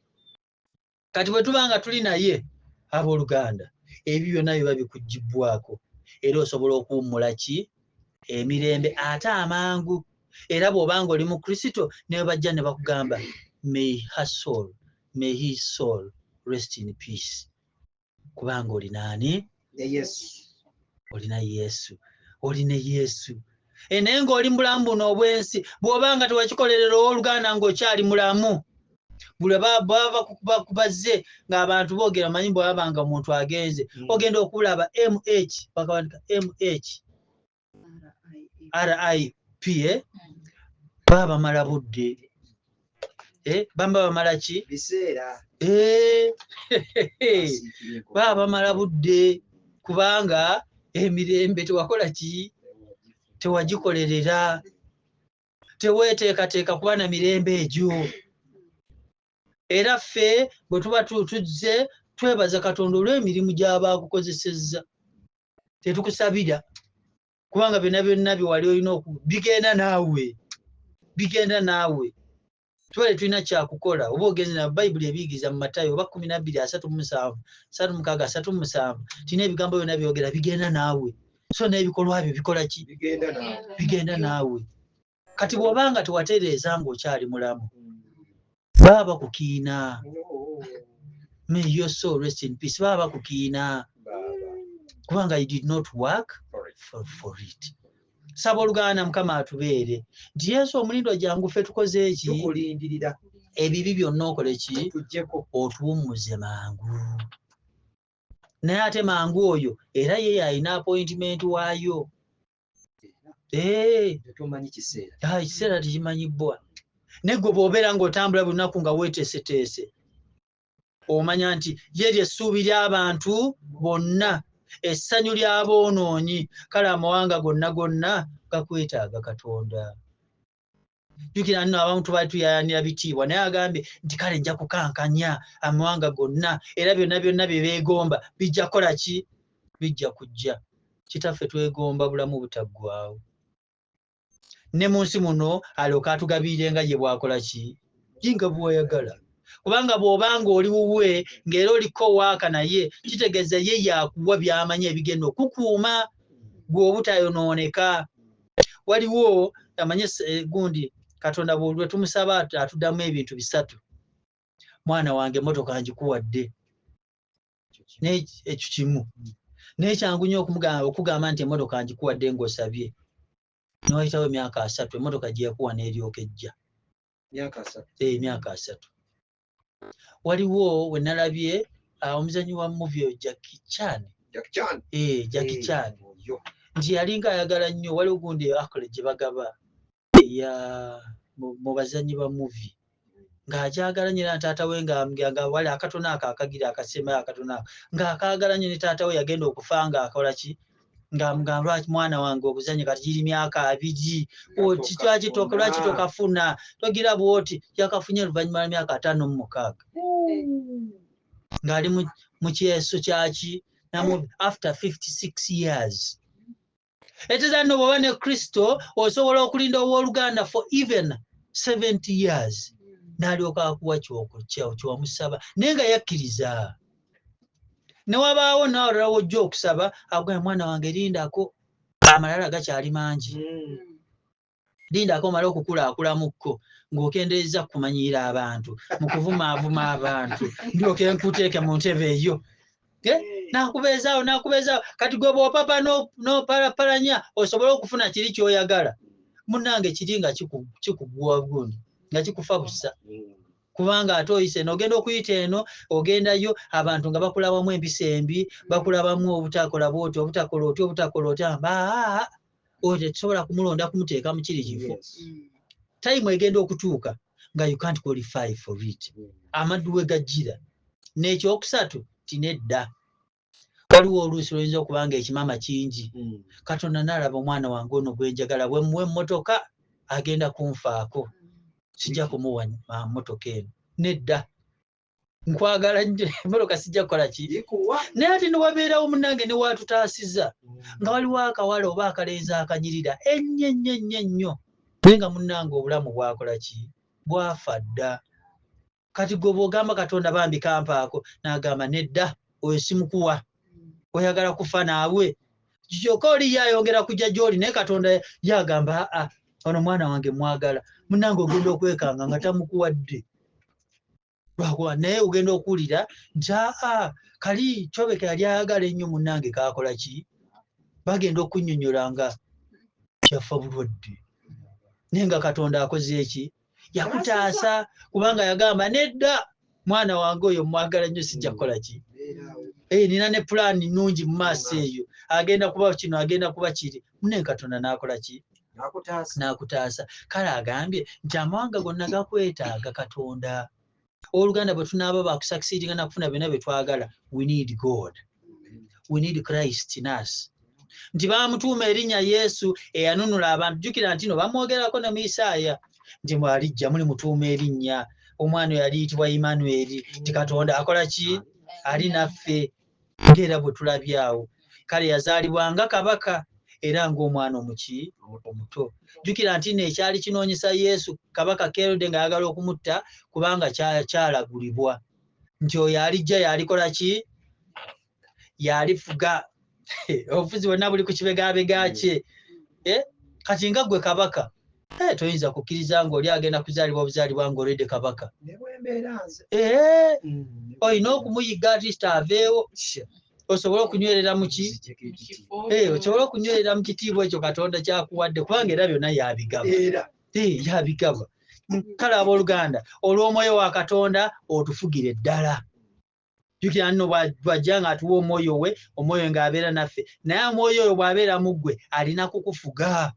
Speaker 1: Kati bwe tuba nga tuli naye abooluganda, ebyo byonna biba bikuggyibwako era osobola okuwummula ki? Emirembe ate amangu. Era bw'obanga oli mu Kristo ne bajja ne bakugamba may her soul, may his soul rest in peace. Kubanga olina ani?
Speaker 2: Ne Yesu.
Speaker 1: Olina Yesu. Oli ne Yesu. Naye ng'oli mu bulamu buno obw'ensi, bw'obanga tewakikolerera owooluganda ng'okyali mulamu, buli baba bazze ng'abantu boogera, manyi bw'abanga omuntu agenze, ogenda okulaba MH, bakawandika MH, RIP, Baba bamala budde. Bamba bamala ki?
Speaker 2: Biseera.
Speaker 1: Baba bamala budde kubanga emirembe tewakola ki? Tewagikolerera. Teweeteekateeka kuba na mirembe egyo. Era ffe bwe tuba tuzze twebaza Katonda olw'emirimu gy'aba akukozesezza. Tetukusabira kubanga byonna byonna bye wali olina bigenda naawe. Bigenda naawe. Tuba tetulina kyakukola oba ogenze na Bayibuli ebiyigiriza mu Matayo oba 12 37, 36, 37, tulina ebigambo byonna byogera bigenda naawe. So n'ebikolwa byo bikola ki?
Speaker 2: Bigenda naawe.
Speaker 1: Bigenda naawe. Kati bw'obanga tewatereeza ng'okyali mulamu, baba bakukiina. May your soul rest in peace. Baba bakukiina. Kubanga you did not work for it. Saba oluganda Mukama atubeere. Nti Yesu omulindwa jangu ffe tukoze eki?
Speaker 2: Tukulindirira.
Speaker 1: Ebibi byonna okole ki?
Speaker 2: Tuggyeko.
Speaker 1: Otuwummuze mangu. Naye ate mangu oyo era ye yalina appointment waayo.
Speaker 2: Tetumanyi kiseera.
Speaker 1: Ekiseera tekimanyibwa. Naye ggwe bw'obeera ng'otambula buli lunaku nga weeteeseteese, omanya nti ye lye ssuubi ly'abantu bonna, essanyu ly'aboonoonyi, kale amawanga gonna gonna gakwetaaga Katonda. Jjukira nno abamu tubadde tuyaayaanira bitiibwa, naye agambye nti kale nja kukankanya amawanga gonna, era byonna byonna bye beegomba bijja kukola ki? Bijja kujja. Kitaffe twegomba bulamu butaggwaawo. Ne mu nsi muno alyoke atugabirire nga ye bw'akola ki? Ye nga bw'ayagala. Kubanga bw'obanga oli wuwe ng'era oliko waaka naye, kitegeeza ye yakuwa by'amanyi ebigenda okukuuma gwe obutayonooneka. Waliwo amanye gundi Katonda bwe tumusaba atuddamu ebintu bisatu. Mwana wange emmotoka ngikuwadde. Ekyo kimu. Naye kyangu nnyo okugamba nti emmotoka ngikuwadde ng'osabye. Ne wayitawo emyaka 3 emmotoka gy'ekuwa n'eryoka ejja.
Speaker 2: Myaka 3.
Speaker 1: Emyaka 3. Waliwo we nalabye omuzannyi wa movie oyo Jackie Chan.
Speaker 2: Jackie Chan.
Speaker 1: Jackie Chan. Nti yalinga ayagala nnyo, waliwo gundi akole gye bagaba eya mu bazannyi ba movie. Ng'akyagala nnyo era taata we nga wali akatono ako akagira akasembayo akatono ako ng'akaagala nnyo, ne taata we yagenda okufa ng'akola ki, ng'amugamba lwaki mwana wange obuzannyo kati giri myaka 20 lwaki tokafuna togira bw'oti. Yakafunye oluvannyuma lwa myaka 56 ng'ali mu kyeso kyaki after 56 years. Eteza nno bw'oba ne Kristo osobola okulinda owooluganda for even 70 years n'alyoka akuwa kyowamusaba, naye nga yakkiriza. Ne wabaawo n'awalala w'ojja okusaba agamba mwana wange lindako, amalala gakyali mangi, lindako omale okukulaakulamukko ng'okendeeza kumanyiira abantu mu kuvumaavuma abantu, ndyoke nkuteeke mu ntebe eyo. N'akubeezaawo n'akubeezaawo. Kati gwe bw'opapa n'opalapalanya osobole okufuna kiri ky'oyagala, munnange kiri nga kikuggwa gundi, nga kikufa busa. Kubanga ate oyise eno, ogenda okuyita eno, ogendayo abantu nga bakulabamu empisa embi, bakulabamu obutakola bw'oti, obutakola oti, obutakola oti, oyo tetusobola kumulonda kumuteeka mu kiri kifo. Tayimu egenda okutuuka nga you can't qualify for it. Amaddu we gajjira. N'ekyokusatu ti nedda. Waliwo oluusi luyinza okuba nga ekimama kingi. Katonda n'alaba omwana wange ono gwe njagala, bwe mmuwa emmotoka agenda kunfaako. Sijja kumuwa mmotoka eno. Nedda. Nkwagala nnyo, emmotoka sijja kukola ki? Naye ate ne wabeerawo munnange ne waatutaasiza. Nga waliwo akawala oba akalenzi akanyirira ennyo ennyo ennyo ennyo. Naye nga munnange obulamu bwakola ki? Bwafa dda. Kati gwe bw'ogamba Katonda bambi kampaako, n'agamba nedda, oyo simukuwa. Oyagala kufa naawe. Kyokka oli ye ayongera kujja gy'oli, naye Katonda yagamba aa ono mwana wange mwagala. Munnange ogenda okwekanga nga tamukuwadde. Lwakuba naye ogenda okuwulira nti aa kali Kyobeka yali ayagala ennyo munnange kaakola ki? Bagenda okunnyonnyola nga yafa bulwadde. Naye nga Katonda akoze eki? Yakutaasa kubanga yagamba nedda mwana wange oyo mwagala nnyo sijja kukola ki? Nina ne pulaani nnungi mu maaso eyo, agenda kuba kino, agenda kuba kiri. Munne Katonda n'akola ki? N'akutaasa. Kale agambye nti amawanga gonna gakwetaaga Katonda. Owooluganda bwe tunaaba bakusakisidinga nakufuna byonna bye twagala, we need God. We need Christ in us. Nti baamutuuma erinnya Yesu eyanunula abantu. Jjukira nti no bamwogerako ne mu Isaaya nti bw'alijja mulimutuuma erinnya. Omwana oyo aliyitibwa Emmanuel, nti Katonda akola ki? Ali naffe. Ng'era bwe tulabye awo. Kale yazaalibwa nga kabaka era ng'omwana omuki omuto. Jjukira nti nno ekyali kinoonyesa Yesu kabaka Kerode ng'ayagala okumutta kubanga kyalagulibwa nti oyo alijja y'alikola ki? Y'alifuga. Obufuzi bwonna buli ku kibegaabega kye. Kati nga ggwe kabaka, toyinza kukkiriza ng'oli agenda kuzaalibwa buzaalibwa ng'olwedde kabaka. Olina okumuyiga at least aveewo osobole okunywerera mu ki? Osobole okunywerera mu kitiibwa ekyo Katonda ky'akuwadde, kubanga era byonna yabigaba. Yabigaba. Kale abooluganda, olw'omwoyo wa Katonda otufugire ddala. Jjukira nno bw'ajja ng'atuwa omwoyo we, omwoyo ng'abeera naffe. Naye omwoyo oyo bw'abeera mu ggwe, alina kukufuga.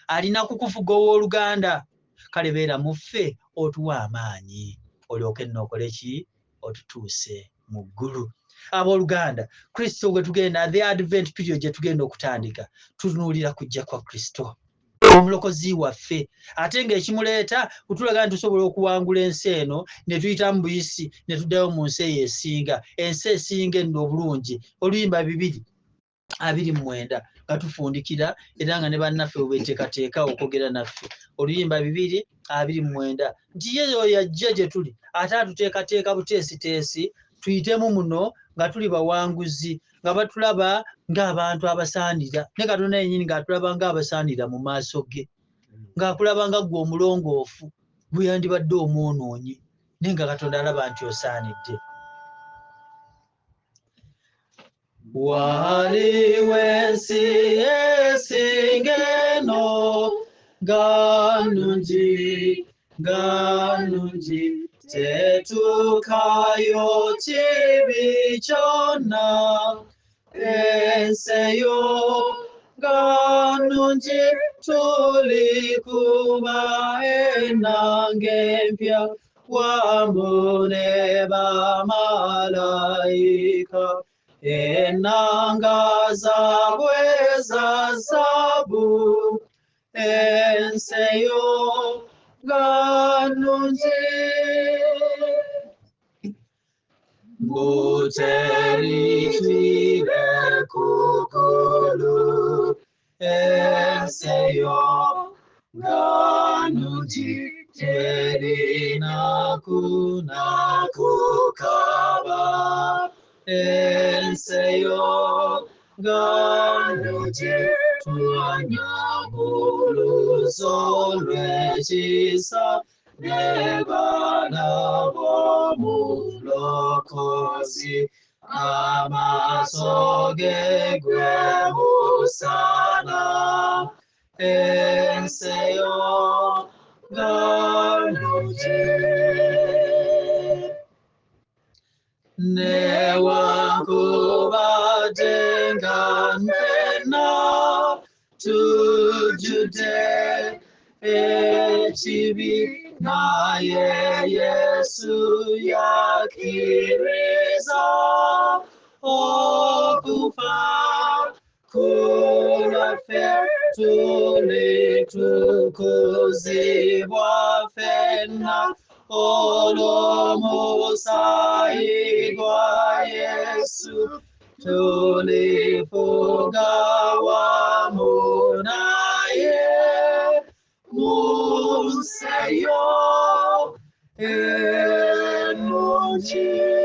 Speaker 1: Alina kukufuga owooluganda. Kale beera mu ffe otuwa amaanyi, olyoke nno okole ki? Otutuuse mu ggulu. Abooluganda, Kristo gwe tugenda, the Advent period gye tugenda okutandika, tutunuulira kujja kwa Kristo, omulokozi waffe. Ate ng'ekimuleeta kutulaga nti tusobola okuwangula ensi eno ne tuyita mu buyisi ne tuddayo mu nsi eyo esinga, ensi esinga enno obulungi. Oluyimba 229 nga tufundikira era nga ne bannaffe bwe beteekateeka okwogera naffe. Oluyimba 229 nti ye oyo ajja gye tuli ate atuteekateeka buteesiteesi tuyitemu muno nga tuli bawanguzi, nga batulaba ng'abantu abasaanira, ne Katonda yennyini ng'atulaba ng'abasaanira mu maaso ge, ng'akulaba nga ggwe omulongoofu gwe yandibadde omwonoonyi, naye nga Katonda alaba nti osaanidde. Waliwo ensi esinga eno, nga nnungi, nga nnungi, Tetukayo kibi kyonna ensi eyo nga nnungi tulikuba ennanga empya wamu ne bamalayika ennanga zaabwe za zaabu ensi eyo nga nnungi Buteritire kukulu ensi eyo nga nnungi terinaku nakukaba ensi eyo nga nnungi twanyaguluzo lw'ekisa ne baana b'omulokozi amaaso ge gwe musana ensi eyo nga nnungi newankubadde nga ffenna tujjudde ekibi naye Yesu yakkiriza okufa ku lwaffe tulitukuzibwa ffenna olw'omusaayi gwa Yesu tulifuga wamu naye mu nsi eyo ennungi.